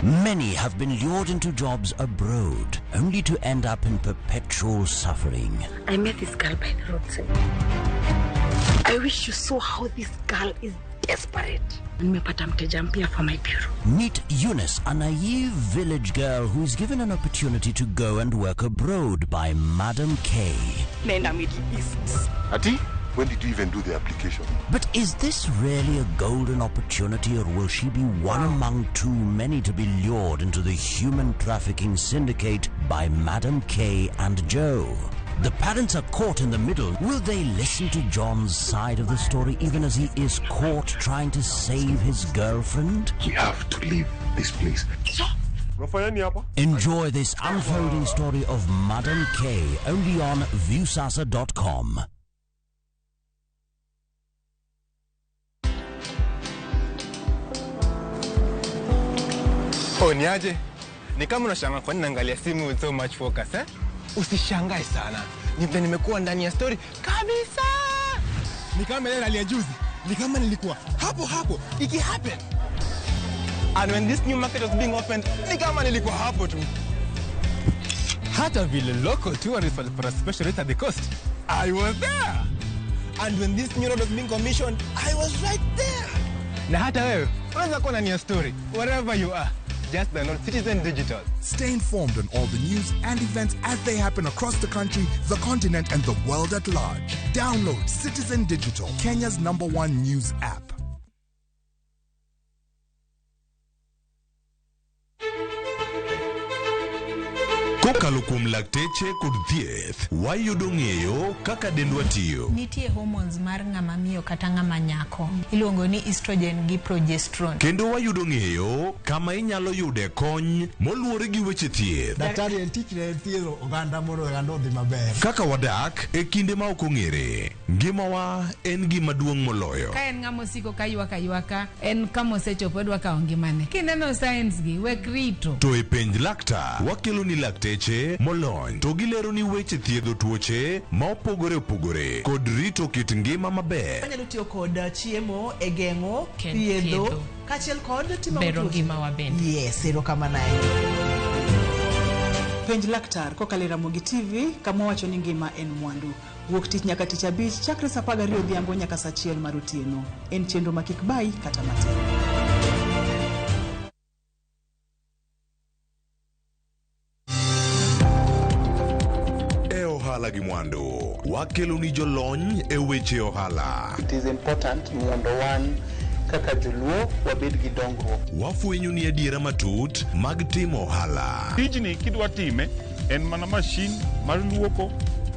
Speaker 15: Many have been lured into jobs abroad, only to end up in perpetual suffering.
Speaker 23: I met this girl by the roadside. I wish you saw how this girl is desperate. Nimepata mteja mpya for my bureau.
Speaker 15: Meet Eunice, a naive village girl who is given an opportunity to go and work abroad by Madam K.
Speaker 23: Nenda Middle East.
Speaker 2: Ati, when did you even do the application?
Speaker 15: But is this really a golden opportunity, or will she be one among too many to be lured into the human trafficking syndicate by Madam K and Joe? The parents are caught in the middle. Will they listen to John's side of the story even as he is caught trying to save his girlfriend?
Speaker 2: We have to leave this place. Unafanya nini hapa?
Speaker 15: Enjoy this unfolding story of Madam K only on Viusasa.com.
Speaker 17: Oh, niaje? Ni kama unashangaa kwa nini naangalia simu with so much focus, eh? Usishangae sana. Ni vile nimekuwa ndani ya story kabisa. Ni kama ile hali ya juzi. Ni kama nilikuwa hapo hapo iki happen. And when this new market was being opened, ni kama nilikuwa hapo tu. Hata vile local tourists walipata special rate at the coast, I was there. And when this new road was being commissioned, I was right there. Na hata wewe unaweza kuwa ndani ya story wherever you are. Just download Citizen Digital.
Speaker 18: Stay informed on all the news and events as they happen across the country, the continent, and the world at large. Download Citizen Digital, Kenya's #1 news app.
Speaker 12: Kokalo kuom lakteche kod thieth, wayudo ng'eyo kaka dendwa tiyo.
Speaker 19: Nitie hormones mar ng'ama miyo kata ng'ama nyako. Iluongo ni estrogen gi progesterone.
Speaker 12: Kendo wayudo ng'eyo kama inyalo yude kony moluwore gi weche thieth.
Speaker 14: Daktari en tich ne en thiedho oganda mondo oganda odhi maber.
Speaker 12: Kaka wadak e kinde ma ok ong'ere, ngimawa en gima duong' moloyo.
Speaker 21: Ka en ng'ama osiko ka ywak aywaka, en kama osechopo odwa kawo ngimane. Kineno signs gi, wek rito.
Speaker 12: To e penj laktar, wakelo ni lakteche molony to gilero ni weche thiedho tuoche ma opogore opogore kod rito kit ngima maber.
Speaker 16: Wanyalo tiyo kod chiemo e geng'o,
Speaker 24: Ken
Speaker 16: thiedho,
Speaker 24: thiedho.
Speaker 16: kaachiel kod timo
Speaker 24: Bero
Speaker 16: tuoche.
Speaker 24: ngimawa bende.
Speaker 16: Yes, erokamano ahinya. Penj laktar kokalo e Ramogi TV kama wacho ni ngima en mwandu. Wuok tich nyaka tich abich chakre saa 12 odhiambo nyaka saa 1 mar otieno. En chenro ma kik bayi kata matin.
Speaker 12: E ohala gi mwandu, wakelo ni jolony e weche ohala.
Speaker 5: It is important mondo wan kaka joluo wabed gi dongruok.
Speaker 12: Wafwenyo ni adiera matut mag timo ohala.
Speaker 6: Tijni kidwa time en mana mashin mar luoko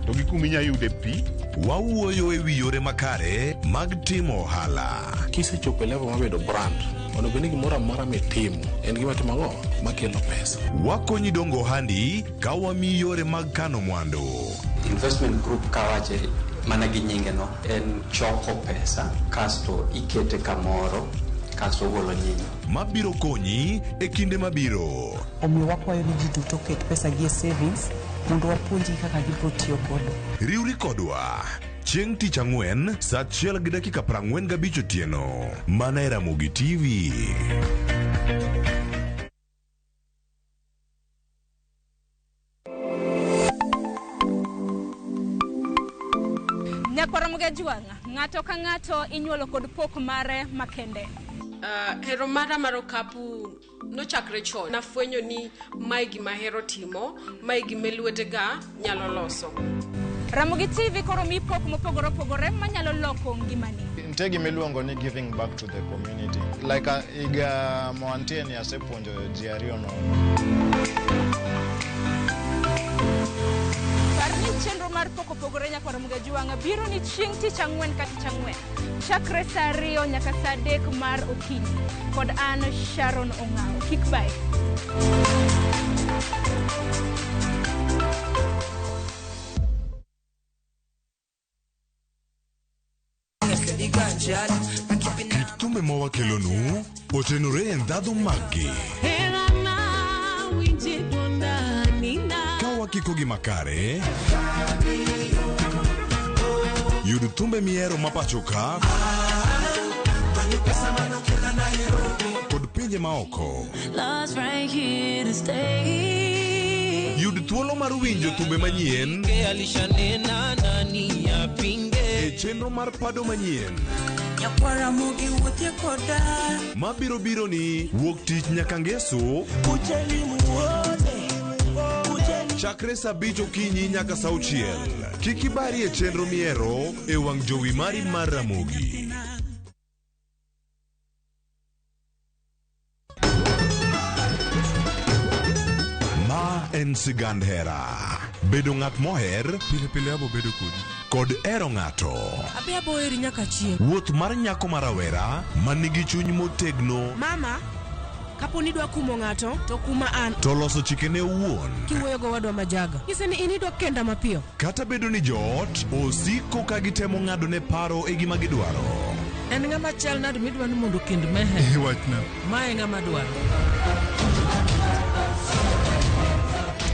Speaker 6: to gi kuma inya yude pi.
Speaker 12: Wawuoyo e wi yore makare mag timo ohala.
Speaker 20: Kisechopo e level mar bedo brand, onego bed ni gimoro amora mitimo en gima timo ang'o makelo pesa.
Speaker 12: Wakonyi dongo ohandi ka wamiyi yore mag kano mwandu.
Speaker 7: Investment group kawache mana gi nyinge no en choko pesa kasto ikete kamoro kasto ogolo nyinyo.
Speaker 12: Mabiro konyi e kinde mabiro.
Speaker 16: Omiyo wakwayo ni ji duto oket pesa gi e savings mondo wapuonjgi kaka gibiro tiyo godo.
Speaker 12: Riwri kodwa chieng' tich ang'wen saa 1:45 otieno mana e Ramogi TV.
Speaker 8: Nyakwar Ramogi Ajwang', ng'ato ka ng'ato inyuolo kod pok mare makende.
Speaker 13: Hero mara mar okapu nochakre chon. Nafwenyo ni mae gima ahero timo, mae gima lwetega nyalo loso.
Speaker 8: Ramogi TV koro mi pok mopogore opogore manyalo loko ngimani.
Speaker 22: Nitie gima iluongo ni giving back to the community. Like higa moantie ni asepuonjo ji ariyo nono.
Speaker 8: Par ni chenro mar pok opogore nyakwar Ramogi Ajwang' biro ni chieng' tich ang'wen ka tich ang'wen. Chakre saa 2 nyaka saa 3 mar okinyi. Kod an Sharon Ong'awo. Kik bae.
Speaker 12: Kit thumbe ma wakelonu otenore e ndhadhu maggi. Ka wakiko gi makare, yud thumbe mihero ma pacho ka kod pinje maoko. Yud thuolo mar winjo thumbe manyien e chenro mar pado manyien mabiro biro ni wuok tich nyaka ngeso chakre saa 5 okinyi nyaka saa 6. Kik ibari e chenro mihero e wang' jowi mari mar Ramogi. Ma en sigand hera. Bedo ng'at moher
Speaker 25: pile pile abo bedo kodi
Speaker 12: kod hero ng'ato.
Speaker 3: Abi abo heri nyaka chieng'.
Speaker 12: Wuoth mar nyako ma rawera manigi chuny motegno.
Speaker 3: Mama, kapo ni idwa kumo ng'ato to kuma an.
Speaker 12: To loso chikene owuon.
Speaker 3: Kiwuoyo go wadwa majaga. Nyise ni in idwa kenda mapiyo.
Speaker 12: Kata bedo ni joot osiko ka gitemo ng'ado ne paro e gima gidwaro.
Speaker 3: En ng'ama chal nade midwa ni mondo okend Meher?
Speaker 25: Wachna.
Speaker 3: Ma e ng'ama dwaro.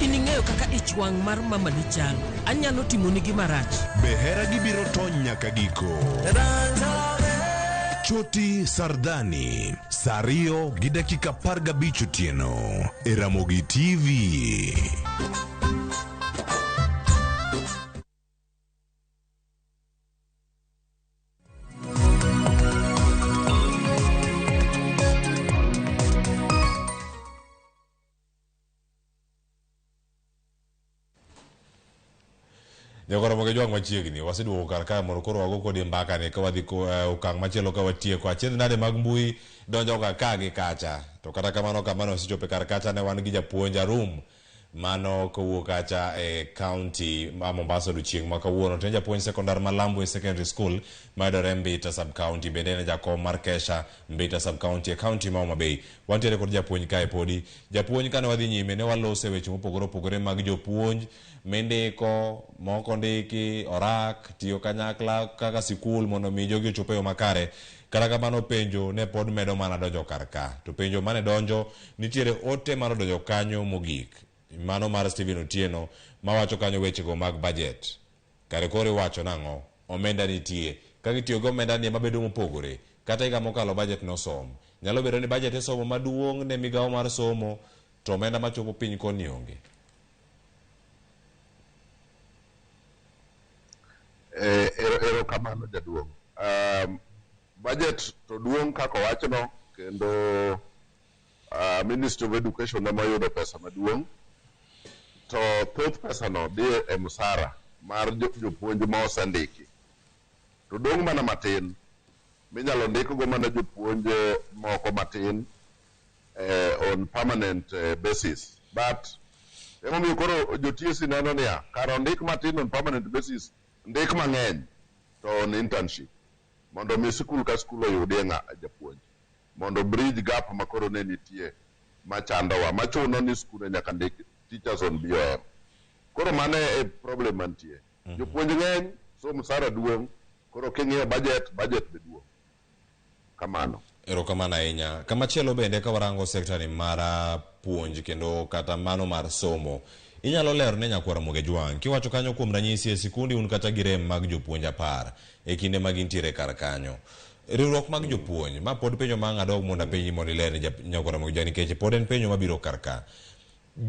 Speaker 3: In ing'eyo kaka ich wang' mar mama ni chal. Anyalo timoni gima rach.
Speaker 12: Be hera gi biro tony nyaka giko. Choti Sardani, saa 2:15 otieno e Ramogi TV.
Speaker 10: Nyakoro Ramogi Ajwang' machiegni waseduogo kar kae mondo koro wago kodi mbaka ni ka wadhi okang' machielo ka watieko. Achiedh nade mag mbui donjo ga ka gi kacha. To kata kamano kamano wasechopo kar kacha ne wan gi japuonj Arum mano kowuok kacha e county ma Mombasa odiochieng' ma kawuono. To en japuonj sekondar ma Lambwe Secondary School mayudore Mbita sub county, bende en jakom mar Kesha Mbita sub county e county ma Homa Bay. Wantiere kod japuonj kae podi. Japuonj kane wadhi nyime ne walose weche mopogore opogore mag jopuonj mindiko, moko ndiki, orak, tiyo kanyakla kaka sikul mondo mi jogi ochop e yo makare. Kata kamano penjo ne pod medo mana donjo kar ka. To penjo mane donjo nitiere ote mane odonjo kanyo mogik. Mano mar Stephen Otieno mawacho kanyo wechego mag budget. Kare koro iwacho nang'o? Omenda nitie. Ka gitiyo gi omenda ni ema bedo mopogore. Kata higa mokalo budget nosom. Nyalo bedo ni budget e somo maduong' ne migawo mar somo to omenda machopo piny koni onge.
Speaker 11: Erokamano jaduong'. Budget to duong' kaka owachno kendo Ministry of Education ema yudo pesa maduong'. To thoth pesano dhi e msara mar jopuonj ma osendiki. To dong' mana matin minyalo ndikgo mana jopuonj moko matin on permanent basis. But emomiyo koro jo TSC neno niya, kar ondik matin on permanent basis, ndik mang'eny to on internship. Mondo mi sikul ka sikul oyudie ng'a japuonj. Mondo bridge gap ma koro ne nitie machandowa, machuno ni skunde nyaka ndik teachers on BOM. Koro mano e problem mantie. Jopuonj ng'eny, so msara duong', koro king'iyo budget, budget be duong'. Kamano.
Speaker 10: Erokamano ahinya. Kamachielo bende ka warango sekta ni mar puonj kendo kata mano mar somo, inyalo lero ne nyakwar Ramogi Jwang' kiwacho kanyo kuom ranyisi e sikundi un kata gi rem mag jopuonj 10 e kinde ma gintiere kar kanyo. Riwruok mag jopuonj, ma pod penjo ma ang' adog mondo apenji mondo iler ne nyakwar Ramogi Jwang' nikech pod en penjo mabiro kar ka.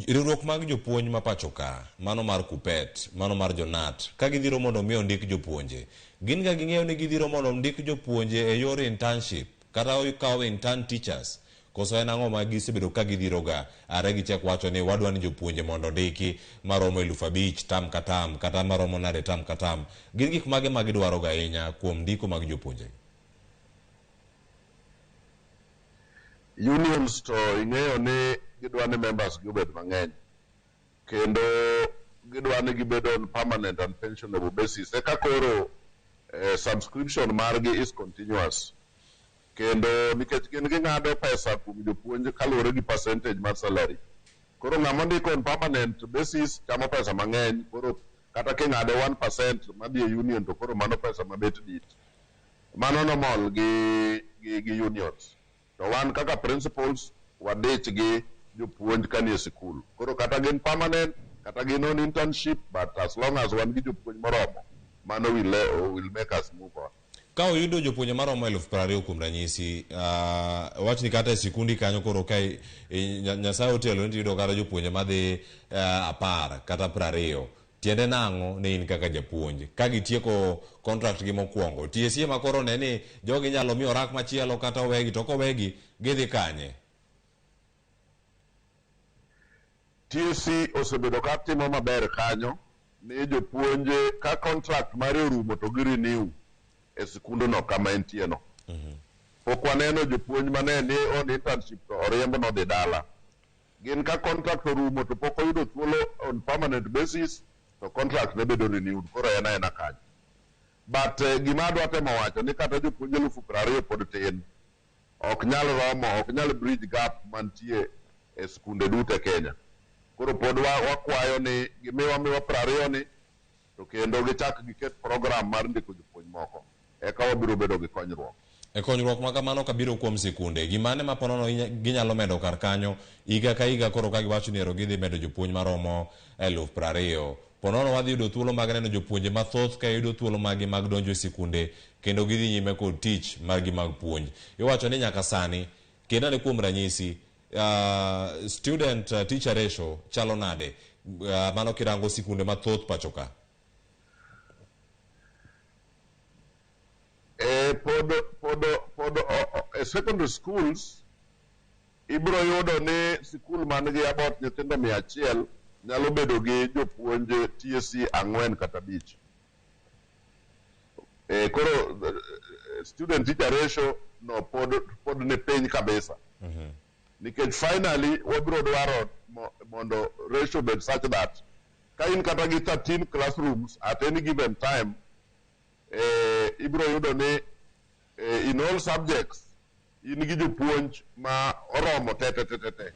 Speaker 10: Riwruok mag jopuonj ma pacho ka, mano mar KUPPET, mano mar JONAT, ka gidhiro mondo mi ondik jopuonje, gin ga ging'eyo ni gidhiro mondo ondik jopuonje e yor internship, kata okaw intern teachers, koso en ang'o ma gisebedo ka gidhiro ga, are gichak wacho ni wadwa ni jopuonje mondo ondiki maromo 5,000 tam ka tam, kata maromo nade tam ka tam. Gin gik mage ma gidwaro ga ahinya kuom ndiko mag jopuonje?
Speaker 11: Unions to ing'eyo ni gidwa ni members gi obed mang'eny kendo gidwa ni gibed on permanent and pensionable basis eka koro subscription margi is continuous kendo nikech gin ging'ado pesa kuom jopuonj kaluwore gi percentage mar salary. Koro ng'ama ondiko on permanent basis chamo pesa mang'eny, koro kata king'ade 1% madhi e union to koro mano pesa mabet dit. Mano nomol gi unions. To wan kaka principals wadich gi jopuonj kanie sikul. Koro kata gin permanent, kata gin on internship, but as long as wan gi jopuonj moromo, mano will make us move on.
Speaker 10: Ka oyudo jopuonje maromo 20,000 kuom ranyisi, wach ni kata e sikundi kanyo koro ka Nyasaye otelo ni tiyudo kata jopuonje madhi 10 kata 20. Tiende nang'o ne in kaka japuonj? Ka gitieko contract gi mokwongo, TSC ema koro ne ni jogi nyalo miyo rak machielo kata owegi, to kowegi gidhi kanye?
Speaker 11: TSC osebedo ka timo maber kanyo ni jopuonje ka contract mare orumo to gi renew e sikundno kama entie no. Pok waneno jopuonj mane ni on internship to oriemb nodhi dala. Gin ka contract orumo to pok oyudo thuolo on permanent basis to contract ne bedo renewed, koro en aena kanyo. But gima adwa temo wacho ni kata jopuonj 20,000 pod tin, ok nyal romo, ok nyal bridge gap mantie e skunde duto e Kenya. Koro pod wakwayo ni gimiwa miwa 20 ni to kendo gichak giket program mar ndiko jopuonj moko, eka wabiro bedo gi konyruok.
Speaker 10: E konyruok ma kamano kabiro kuom sikunde, gimane ma ponono ginyalo medo kar kanyo higa ka higa koro ka giwacho ni ero gidhi medo jopuonj maromo 20,000. Ponono wadhi yudo thuolo mag neno jopuonje mathoth ka yudo thuolo maggi mag donjo e sikunde kendo gidhi nyime kod tich margi mag puonj. Iwacho ni nyaka sani, kendo ane kuom ranyisi, student teacher ratio chalo nade? Mano kirango sikunde mathoth pacho ka.
Speaker 11: Pod e secondary schools ibiro yudo ni sikul man gi about nyithindo 100 nyalo bedo gi jopuonj TSC 4 kata 5. Koro student teacher ratio no pod ni piny kabisa. Nikech finally wabiro dwaro mondo ratio bed such that ka in kata gi 13 classrooms at any given time, ibiro yudo ni in all subjects in gi jopuonj ma oromo te te te te te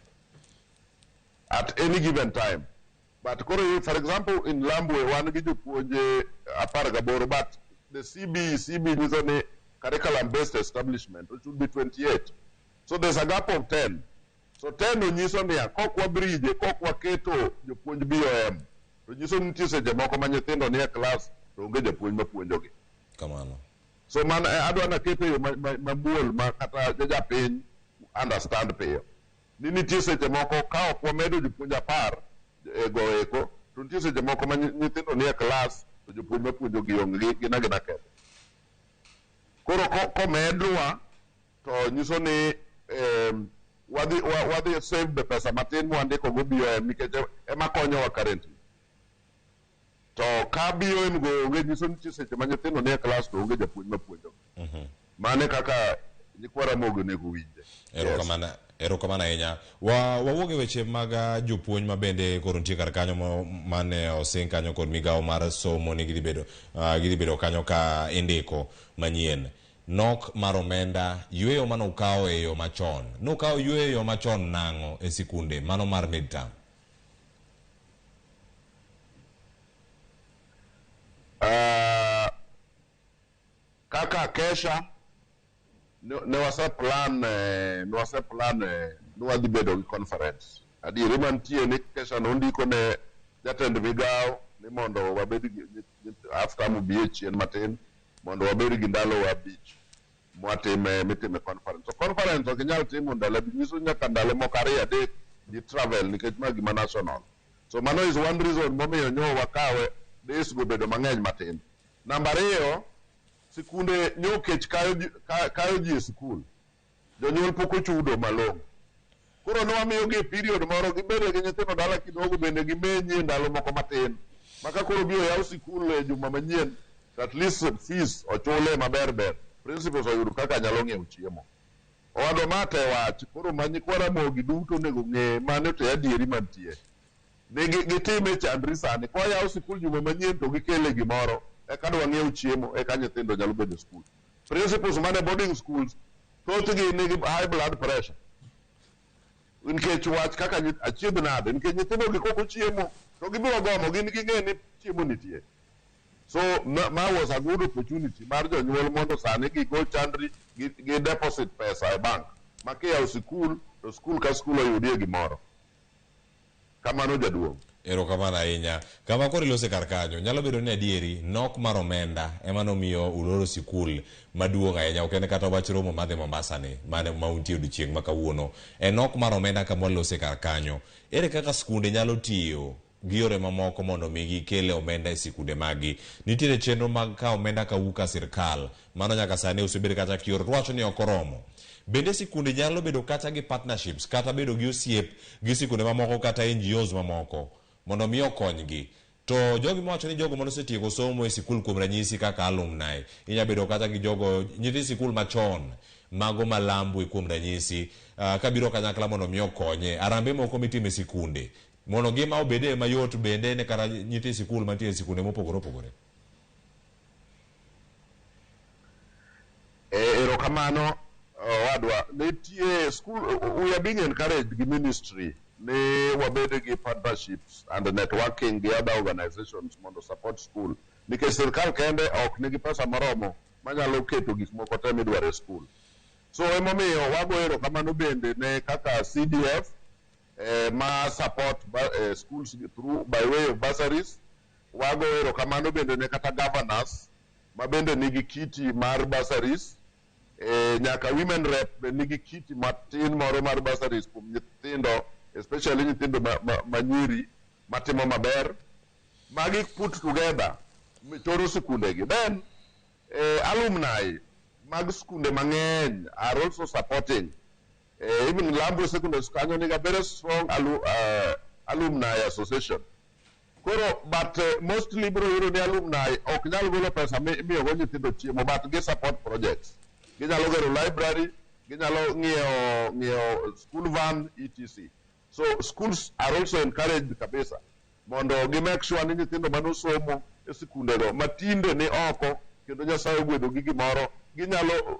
Speaker 11: at any given time. But koro, for example, in Lambwe wan gi jopuonje 18, but the CB nyiso ni curriculum based establishment, which would be 28. So there's a gap of 10. So 10 onyiso niya, kok wabrije, kok waketo jopuonj BOM, to nyiso ni nitie seche moko ma nyithindo nie klas to onge japuonj mapuonjogi.
Speaker 10: Kamano.
Speaker 11: So man adwa nakete yo mamuol ma kata japiny understand piyo. Ni nitie seche moko ka ok wamedo jopuonj 10 go eko, to nitie seche moko ma nyithindo nie klas to jopuonj mapuonjogi onge, gin agina ketho. Koro komedwa to nyiso ni Wadhi save be pesa matin mwandiko go BOM nikech ema konyowa currently. To ka BOM go onge, nyiso ni seche ma nyithindo nie klas to onge japuonj mapuonjo. Mane kaka nyikwa Ramogi onego winje.
Speaker 10: Erokamano, erokamano ahinya. Wawuok e weche mag jopuonj ma bende koro nitie kar kanyo mane osing kanyo kod migawo mar somo ni gidhi bedo kanyo ka indiko manyien. Nok mar omenda, yweyo mane ukawo e yo machon. Nukawo yweyo e yo machon nang'o e sikunde mano mar midterm?
Speaker 11: Kaka KESSHA ne wase plan ni wadhi bedo gi conference. Adieri mantie ni KESSHA nondiko ne jatend migawo ni mondo wabed gi after mobiye chien matin mondo wabed gi ndalo 5 mwatime mitime conference. To conference ok inyal timo ndalo 5, nyiso nyaka ndalo moko 2, 3 ji travel nikech ma gima national. So mano is one reason momiyo nyo wakawe days go bedo mang'eny matin. Namba 2, sikunde nyo kech kayo ji e sikul. Jonyuol pok ochudo malong'o. Koro ne wamiyogi e period moro gibedo gi nyithindo dala kidogo bende gimenyi e ndalo moko matin. Ma ka koro biro yaw sikul e juma manyien, to at least fees ochule maber ber. Principals oyudo kaka nyalo ng'iewo chiemo. Owadwa, ma te wach, koro ma nyikwa Ramogi duto onego ng'e mano to e adieri mantie. Ni gitime chandri sani. Koyaw sikul juma manyien to gikele gimoro, eka dwa ng'iew chiemo, eka nyithindo nyalo bedo e skul. Principals mane boarding schools, thothgi nigi high blood pressure. Nikech wach kaka achiedh nade, nikech nyithindo gi kok ochiemo, to gibiro gomo, gin ging'e ni chiemo nitie. So ma was a good opportunity mar jonyuol mondo sani gigo chandri gi deposit pesa e bank. Ma kiyawo sikul, to skul ka skul oyudie gimoro. Kamano, jaduong'.
Speaker 10: Erokamano ahinya. Kama koro ilose kar kanyo, nyalo bedo ni adieri nok mar omenda ema nomiyo uloro sikul maduong' ahinya. Ok en kata wach romo madhi Mombasa ni, mane ma untie odiochieng' ma kawuono. En nok mar omenda kama walose kar kanyo. Ere kaka skunde nyalo tiyo gi yore mamoko mondo mi gikele omenda e sikunde maggi? Nitiere chenro mag kawo omenda kawuok ka sirkal. Mano nyaka sani osebed kata kioro. To wacho ni ok oromo. Bende sikunde nyalo bedo kata gi partnerships, kata bedo gi osiep gi sikunde mamoko kata NGOs mamoko mondo mi okonygi. To jogi mawacho ni jogo manosetieko somo e sikul, kuom ranyisi kaka alumni, inya bedo kata gi jogo nyithi sikul machon mago malambwe kuom ranyisi, kabiro kanyakla mondo mi okonye arambe moko mitimo e sikunde mondo ngima obede mayot bende ne kata nyithi sikul mantie e sikunde mopogore opogore.
Speaker 11: Erokamano owadwa. Nitie school, we are being encouraged gi ministry ni wabed gi partnerships and networking gi other organizations mondo support school. Nikech sirkal kende ok nigi pesa moromo manyalo keto gik moko te midwaro e school. So emomiyo wago erokamano bende ne kaka CDF ma support schools through by way of bursaries. Wago erokamano bende ne kata governors ma bende nigi kitty mar bursaries. Nyaka women rep be nigi kitty matin moro mar bursaries kuom nyithindo, especially nyithindo ma nyiri matimo maber. Magi put together choro sikundegi. Then alumni mag skunde mang'eny are also supporting. Even Lambwe Secondary School kanyo nigi a very strong alumni association. Koro, but mostly ibiro yudo ni alumni ok nyal golo pesa imiyogo nyithindo chiemo, but gi support projects. Ginyalo gero library, ginyalo ng'iewo school van, etc. So schools are also encouraged kabisa mondo gi make sure ni nyithindo manosomo e sikundego matinde ni oko kendo Nyasaye ogwedho gi gimoro, ginyalo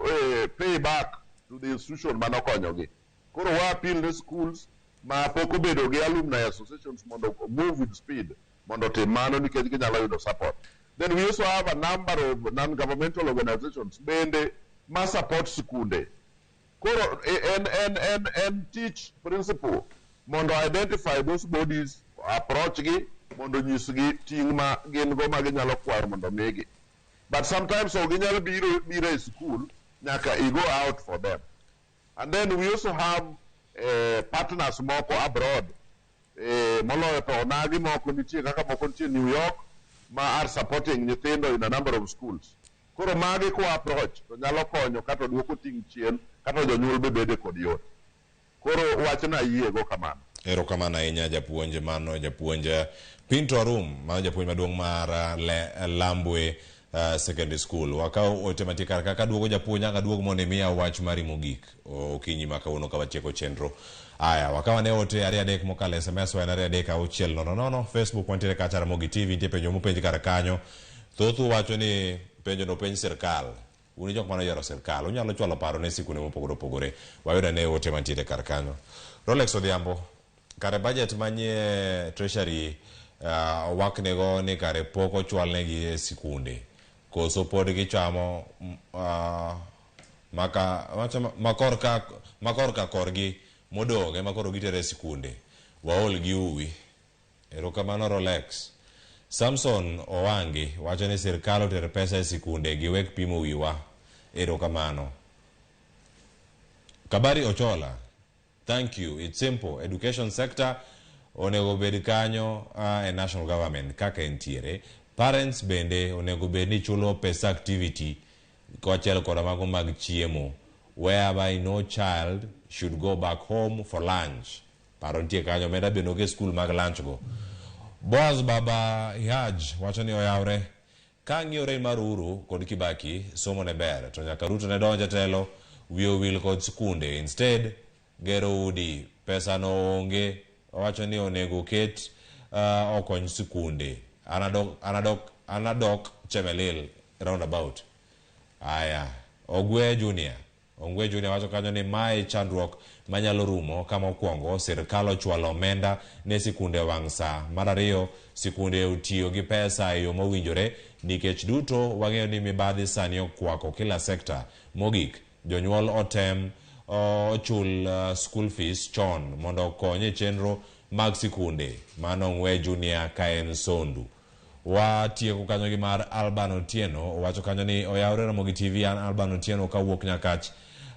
Speaker 11: pay back to the institution manokonyogi. Koro wa appeal ne schools ma pok obedo gi alumni associations mondo move with speed mondo otim mano nikech ginyalo yudo support. Then we also have a number of non-governmental organizations bende ma support sikunde. Koro en teach principal mondo identify those bodies, approach gi mondo nyisgi ting' ma gin go ma ginyalo kwayo mondo migi. But sometimes ok ginyal biro e school, nyaka i go out for them. And then we also have partners moko abroad. Moloyo to onagi moko nitie kaka moko nitie New York ma are supporting nyithindo in a number of schools. Koro magi kwa approach to nyalo konyo kata duoko ting' chien. Kata jonyuol be bede kod yot. Koro wachna ayiego kamano.
Speaker 10: Erokamano ahinya japuonj, mano japuonj Pinto Arum, mano japuonj maduong' mar Lambwe Secondary School. Wakaw ote mantie kar ka kaduogo japuonj ang' aduog mondo imiya wach mari mogik okinyi ma kawuono ka watieko chenro. Aya, wakaw ane ote 2 3 mokalo SMS wa en 2 3 6 0 0. Facebook wantiere kacha Ramogi TV, nitie penjo mopenj kar kanyo. Thothu wacho ni penjo no penj sirkal. Un jok mane oyiero sirkal, unyalo chwalo paro ne sikunde mopogore opogore. Wayud ane ote mantiere kar kanyo. Rolex Odhiambo, kare budget manie Treasury owaknego ni kare pok ochwalnegi e sikunde. Koso pod gichamo maka, wacho makorka korgi modong' ema koro gitere e sikunde. Waol gi uwi. Erokamano Rolex. Samson Owangi wacho ni sirkal oter pesa e sikunde giwek pimo wiwa. Erokamano. Kabari Ochola, thank you. It's simple. Education sector onego bed kanyo e national government kaka entiere. Parents bende onego bed ni chulo pesa activity kaachiel koda mago mag chiemo whereby no child should go back home for lunch. Paro nitie kanyo, omenda bende onge skul mag lunch go. Boaz Baba Ihaj wacho ni oyawre. Ka ang'iyo reign mar Uhuru kod Kibaki, somo ne ber, to nyaka Ruto ne donjo e telo, wiye owil kod skunde. Instead, gero udi, pesa no onge, owacho ni onego oket okony sikunde. Anadok Chemelil roundabout. Aya, Ogwe Junior. Ongwe Junior wacho kanyo ni mae chandruok manyalo rumo ka mokwongo sirkal ochwalo omenda ne sikunde wang' saa. Mar ariyo, sikunde otiyo gi pesa e yo mowinjore nikech duto wang'eyo ni mibadhi sani okwako kila sekta. Mogik, jonyuol otem ochul school fees chon mondo okony e chenro mag sikunde. Mano Ongwe Junior ka en Sondu. Watieko kanyo gi mar Alban Otieno, owacho kanyo ni oyawre Ramogi TV. An Alban Otieno kawuok Nyakach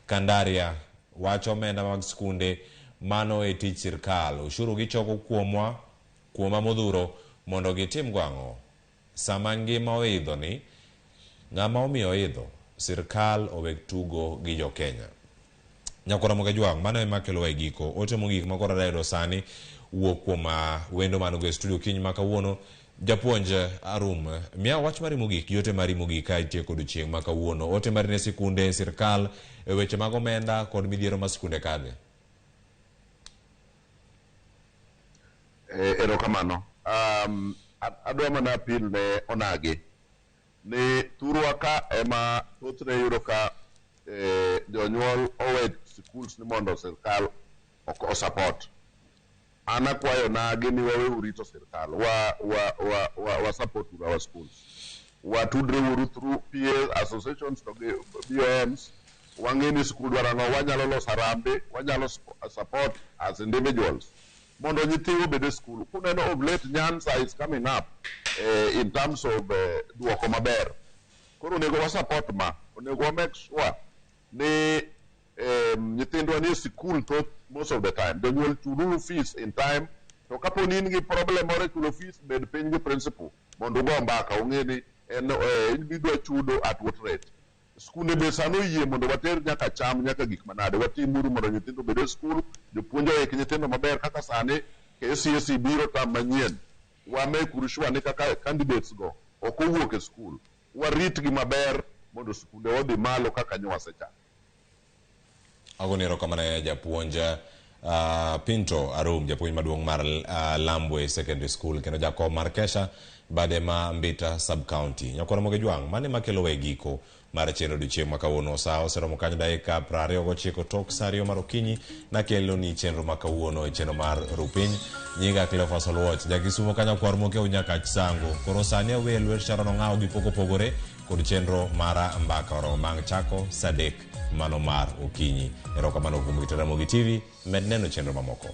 Speaker 10: Kandaria. Wach omenda mag skunde mano e tich sirkal. Ushuru gichoko kuomwa kuoma modhuro mondo gitim go ang'o? Sama ngima oidho ni ng'ama omiyo oidho, sirkal owek tugo gi jo-Kenya. Nyakwara Ramogi Jwang', mano ema kelowa e giko. Ote mogik ma koro adayudo sani wuok kuom wendo man go e studio kiny ma kawuono. Japuonj Arum, miya wach mari mogik gi ote mari mogik ka itieko odiochieng' ma kawuono. Ote mari ne sikunde, sirkal, e weche mag omenda kod midhiero ma sikunde kadhe.
Speaker 11: Erokamano. Adwa mana appeal ne onagi ni thurwa ka ema thothne iyudo ka jonyuol owe schools ni mondo sirkal o support. An akwayo nagi ni waweuru rito sirkal, wa support uru our schools. Watudre uru through PA associations to gi BOMs. Wang'e ni skul dwaro ang'o, wanyalo loso harambee, wanyalo support as individuals mondo nyithiwa obed e skul. Kuneno of late Nyanza is coming up in terms of duoko maber. Koro onego wa support ma, onego wa make sure ni nyithindwa nie sikul thoth most of the time. Jonyuol chuluru fees in time, to kapo ni in gi problem moro e chulo fees, bed piny gi principal mondo ugo mbaka ung'e ni en idwa chudo at what rate. Skunde be sani oyie mondo water nyaka cham nyaka gik manade watimuru mondo nyithindo obed e skul, jopuonj oik nyithindo maber kaka sani KCSE biro term manyien. Wa make uru sure ni kaka candidates go ok owuok e skul, waritgi maber mondo skunde odhi malo kaka nyo wasechako.
Speaker 10: Agoni erokamano ahinya japuonj Pinto Arum, japuonj maduong' mar Lambwe Secondary School kendo jakom mar Kesha bade ma Mbita Sub County. Nyakwar Ramogi Jwang', mano ema kelowa e giko mar chenro odiochieng' ma kawuono. Sa oseromo kanyo dakika 29 tok sa 2 mar okinyi nakelo ni chenro ma kawuono e chenro mar Rupiny. Nyinga Cleophas Oluoch, jakisumo ka nyakwar Mokeu Nyakach Sango. Koro sani awe e lwet Sharon Ong'awo gi pok opogore kod chenro mara mbaka oromo bang' chako sa 3 mano mar okinyi. Erokamano kuom rito Ramogi TV, med neno chenro mamoko.